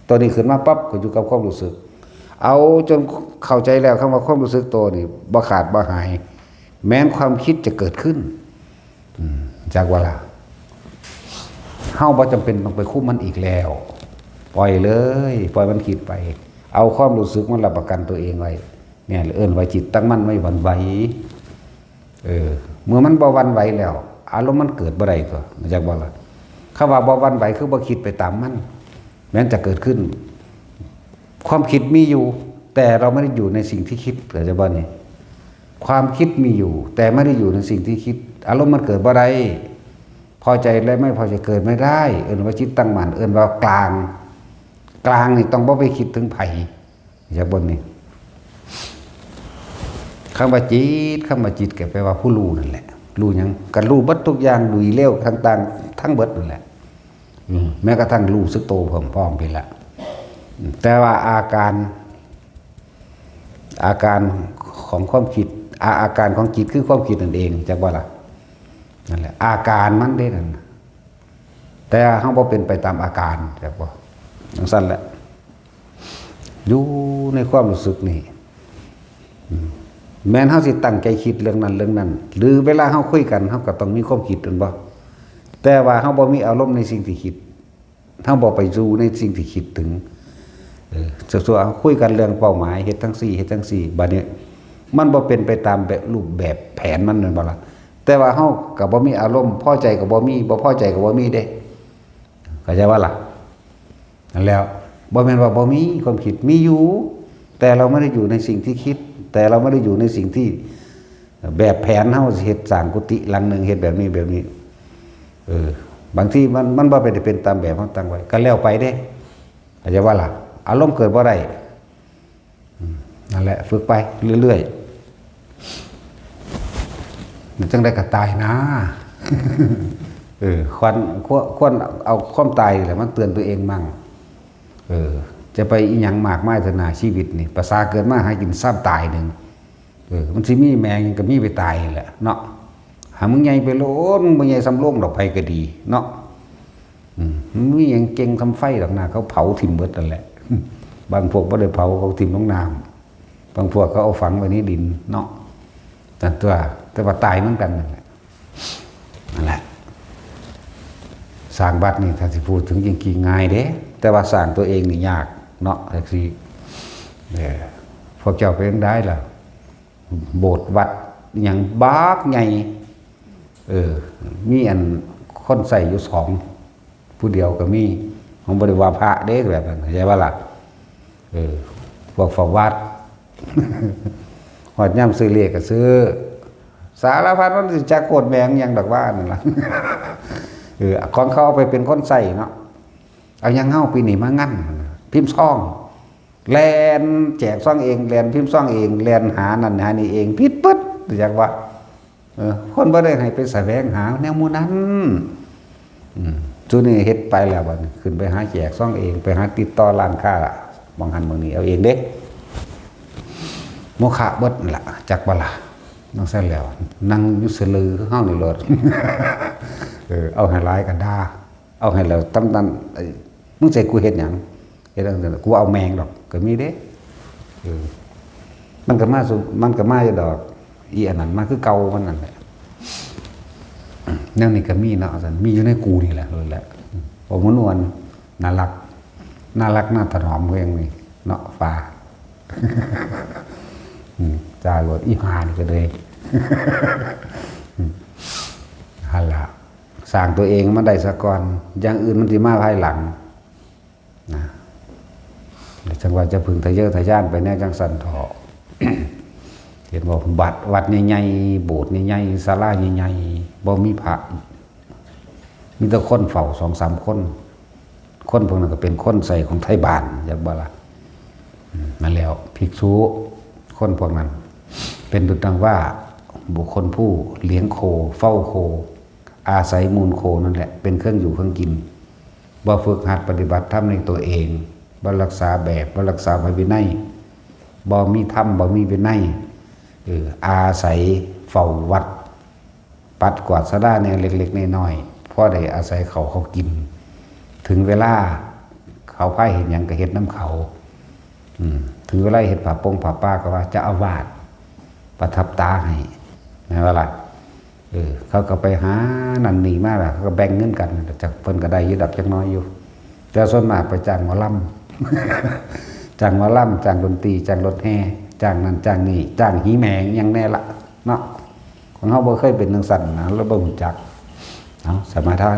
ตัวนี้ขึ้นมาปั๊บ ก็อยู่กับความรู้สึก เอาจนเข้าใจแล้ว คำว่าความรู้สึกตัวนี่ บ่ขาดบ่หาย แม้นความคิดจะเกิดขึ้น อืม จักว่าล่ะ เฮาบ่จำเป็นต้องไปคุมมันอีกแล้ว ปล่อยเลย ปล่อยมันคิดไป เอาความรู้สึกมันรับประกันตัวเองไว้ เนี่ย เอิ้นว่าจิตตั้งมั่นไม่หวั่นไหว เออ เมื่อมันบ่หวั่นไหวแล้ว อารมณ์มันเกิดบ่ได้ตัว จักบ่ล่ะ คำว่าบ่หวั่นไหวคือบ่คิดไปตามมัน แม้นจะเกิดขึ้น ความคิดมีอยู่ แต่เราไม่ได้อยู่ในสิ่งที่คิด เข้าใจบ่นี่ ความคิดมีอยู่ แต่ไม่ได้อยู่ในสิ่งที่คิด อารมณ์มันเกิดบ่ได้ พอใจและไม่พอใจเกิดไม่ได้ เอิ้นว่าจิตตั้งมั่น เอิ้นว่ากลาง กลางนี่ต้องบ่ไปคิดถึงไผ จักบ่นี่ คำว่าจิต คำว่าจิตก็แปลว่าผู้รู้นั่นแหละ รู้หยัง ก็รู้เบิดทุกอย่าง รู้เลวต่างๆ ทั้งเบิดนั่นแหละ อืม แม้กระทั่งรู้สึกโตพร้อมๆ พี้ละ แต่ว่าอาการ อาการของความคิด อา อาการของจิตคือความคิดนั่นเอง จักบ่ล่ะ นั่นแหละ อาการมันเด้นั่นน่ะ แต่เฮาบ่เป็นไปตามอาการ จักบ่ จังซั่นแหละ อยู่ในความรู้สึกนี่ อืม แม้นเฮาสิตั้งใจคิดเรื่องนั้นเรื่องนั้น หรือเวลาเฮาคุยกัน เฮาก็ต้องมีความคิด แม่นบ่ แต่ว่าเฮาบ่มีอารมณ์ในสิ่งที่คิด เฮาบ่ไปอยู่ในสิ่งที่คิดถึง เออ ส่วนๆ เฮาคุยกันเรื่องเป้าหมาย เฮ็ดจั่งซี้ เฮ็ดจั่งซี้ บัดนี้ มันบ่เป็นไปตามแบบรูปแบบแผนมัน แม่นบ่ล่ะ แต่ว่าเฮาก็บ่มีอารมณ์ พอใจก็บ่มี บ่พอใจก็บ่มีเด้ เข้าใจบ่ล่ะ นั่นแหล้ว บ่แม่นว่าบ่มีความคิด มีอยู่ แต่เราไม่ได้อยู่ในสิ่งที่คิด แต่เราไม่ได้อยู่ในสิ่งที่ แบบแผนเฮาสิเฮ็ดสร้างกุฏิหลังหนึ่ง เฮ็ดแบบนี้แบบนี้ เออ บางทีมัน มันบ่ไปได้เป็นตามแบบเฮาตั้งไว้ ก็แล้วไปเด้ เข้าใจบ่ล่ะ อารมณ์เกิดบ่ได้ อืม นั่นแหละ ฝึกไปเรื่อยๆ มันจั่งได้กะตายนะ เออ ควร ควร ควรเอาความตายแหละมาเตือนตัวเองมั่ง เออ จะไปอิหยังมากมายเถอะนา ชีวิตนี่ ภาษาเกิดมาหากินซ้ำตายหนึ่ง เออ มันสิมีแม่งก็มีไปตายนั่นแหละเนาะ อ่ะ มึงใหญ่ไปโลด มึงบ่ใหญ่ส่ำโลงดอก ไผก็ดีเนาะ อืม มันมีหยังเก่งส่ำไฟดอกนะ เขาเผาถิ่มเบิดนั่นแหละ บางพวกบ่ได้เผา เขาถิ่มลงน้ำ บางพวกเขาเอาฝังไว้ในดินเนาะ นั่นตัว แต่ว่าตายเหมือนกันนั่นแหละ นั่นแหละ สร้างวัดนี่ ถ้าสิพูดถึงจริงๆ ง่ายเด้ แต่ว่าสร้างตัวเองนี่ยากเนาะ จักสิ เออ พวกเจ้าเป็นจั่งใดล่ะ โบสถ์วัดหยังบักใหญ่ เออ มีอันคนใช้อยู่สอง ผู้เดียวก็มี ของบ่ได้ว่าพระเด้ แบบนั้น เข้าใจบ่ล่ะ เออ พวกเฝ้าวัด ฮอดยามซื้อเลขก็ซื้อ สารพัด มันสิจักโคตรแม่งหยังดอกว่านั่นล่ะ เออ ของเขาเอาไปเป็นคนใช้เนาะ เอาหยังเฮาปีนี้มางั่น พิมพ์ซอง แล่นแจกซองเอง แล่นพิมพ์ซองเอง แล่นหานั่นหานี่เอง ผิดปึ๊ด จักว่า เออ คนบ่ได้ให้ไปแสวงหาแนวหมู่นั้น อืม ซุนี่เฮ็ดไปแล้วบัดนี้ ขึ้นไปหาแจกซองเอง ไปหาติดต่อร้านค้า หม่องหั้นหม่องนี้เอาเองเด้ โมฆะเบิดนั่นล่ะ จักบ่ล่ะ จั่งซั้นแล้ว นั่งอยู่ซื่อๆ คือเฮานี่โลด เออ เอาให้หลายก็ด่า เอาให้แล้วตำนั้น เอ้ย มึงสิให้กูเฮ็ดหยัง เฮ็ดจั่งซั้น กูเอาแม่งดอก ก็มีเด้ เออ มันก็มาสู่ มันก็มาอยู่ดอก อีอันนั้นมาคือเก่ามันนั่นแหละ แนวนี้ก็มีเนาะ ซั่น มีอยู่ในกูนี่แหละ โลดแหละ เพราะมันอ้วน น่ารัก น่ารักน่าถนอมก็ยังมีเนาะ ฟ้า อืม จ่าโลด อีห่านี่ก็เลย อืม หั่นล่ะ สร้างตัวเองมาได้ซะก่อน อย่างอื่นมันสิมาภายหลัง นะ จั่งว่าจะพึ่งทะเยอทะยานไปแนวจั่งซั้นเถาะ เห็นบ่ บัด วัดใหญ่ๆ โบสถ์ใหญ่ๆ ศาลาใหญ่ๆ บ่มีพระ มีแต่คนเฝ้าสองสามคน คนพวกนั้นก็เป็นคนใช้ของไทบ้าน จักบ่ล่ะ อืม นั่นแล้ว ภิกษุ คนพวกนั้น เป็นดุจดังว่าบุคคลผู้เลี้ยงโค เฝ้าโค อาศัยมูลโคนั่นแหละ เป็นเครื่องอยู่เครื่องกิน บ่ฝึกหัดปฏิบัติธรรมในตัวเอง บ่รักษาแบบ บ่รักษาพระวินัย บ่มีธรรม บ่มีวินัย เออ อาศัยเฝ้าวัด ปัดกวาดศาลาแหน่เล็กๆ น้อยๆ พอได้อาศัยเขา เขากิน ถึงเวลาเขาพาเฮ็ดหยังก็เฮ็ดนำเขา อืม ถึงเวลาเฮ็ดผ้าปงผ้าป่าก็ว่าเจ้าอาวาสประทับตาให้ แม่นบ่ล่ะ เออ เขาก็ไปหานั่นนี่มาล่ะ เขาก็แบ่งเงินกัน จักเพิ่นก็ได้อยู่ดอกจักน้อยอยู่ แต่ส่วนมากไปจ้างหมอลำ จ้างหมอลำ จ้างดนตรี จ้างรถแห่ จ้างนั่นจ้างนี่ จ้างหีแหมงหยังแน่ละเนาะ ของเฮาบ่เคยเป็นจั่งซั้นนะ เราบ่รู้จัก เอา สมาทาน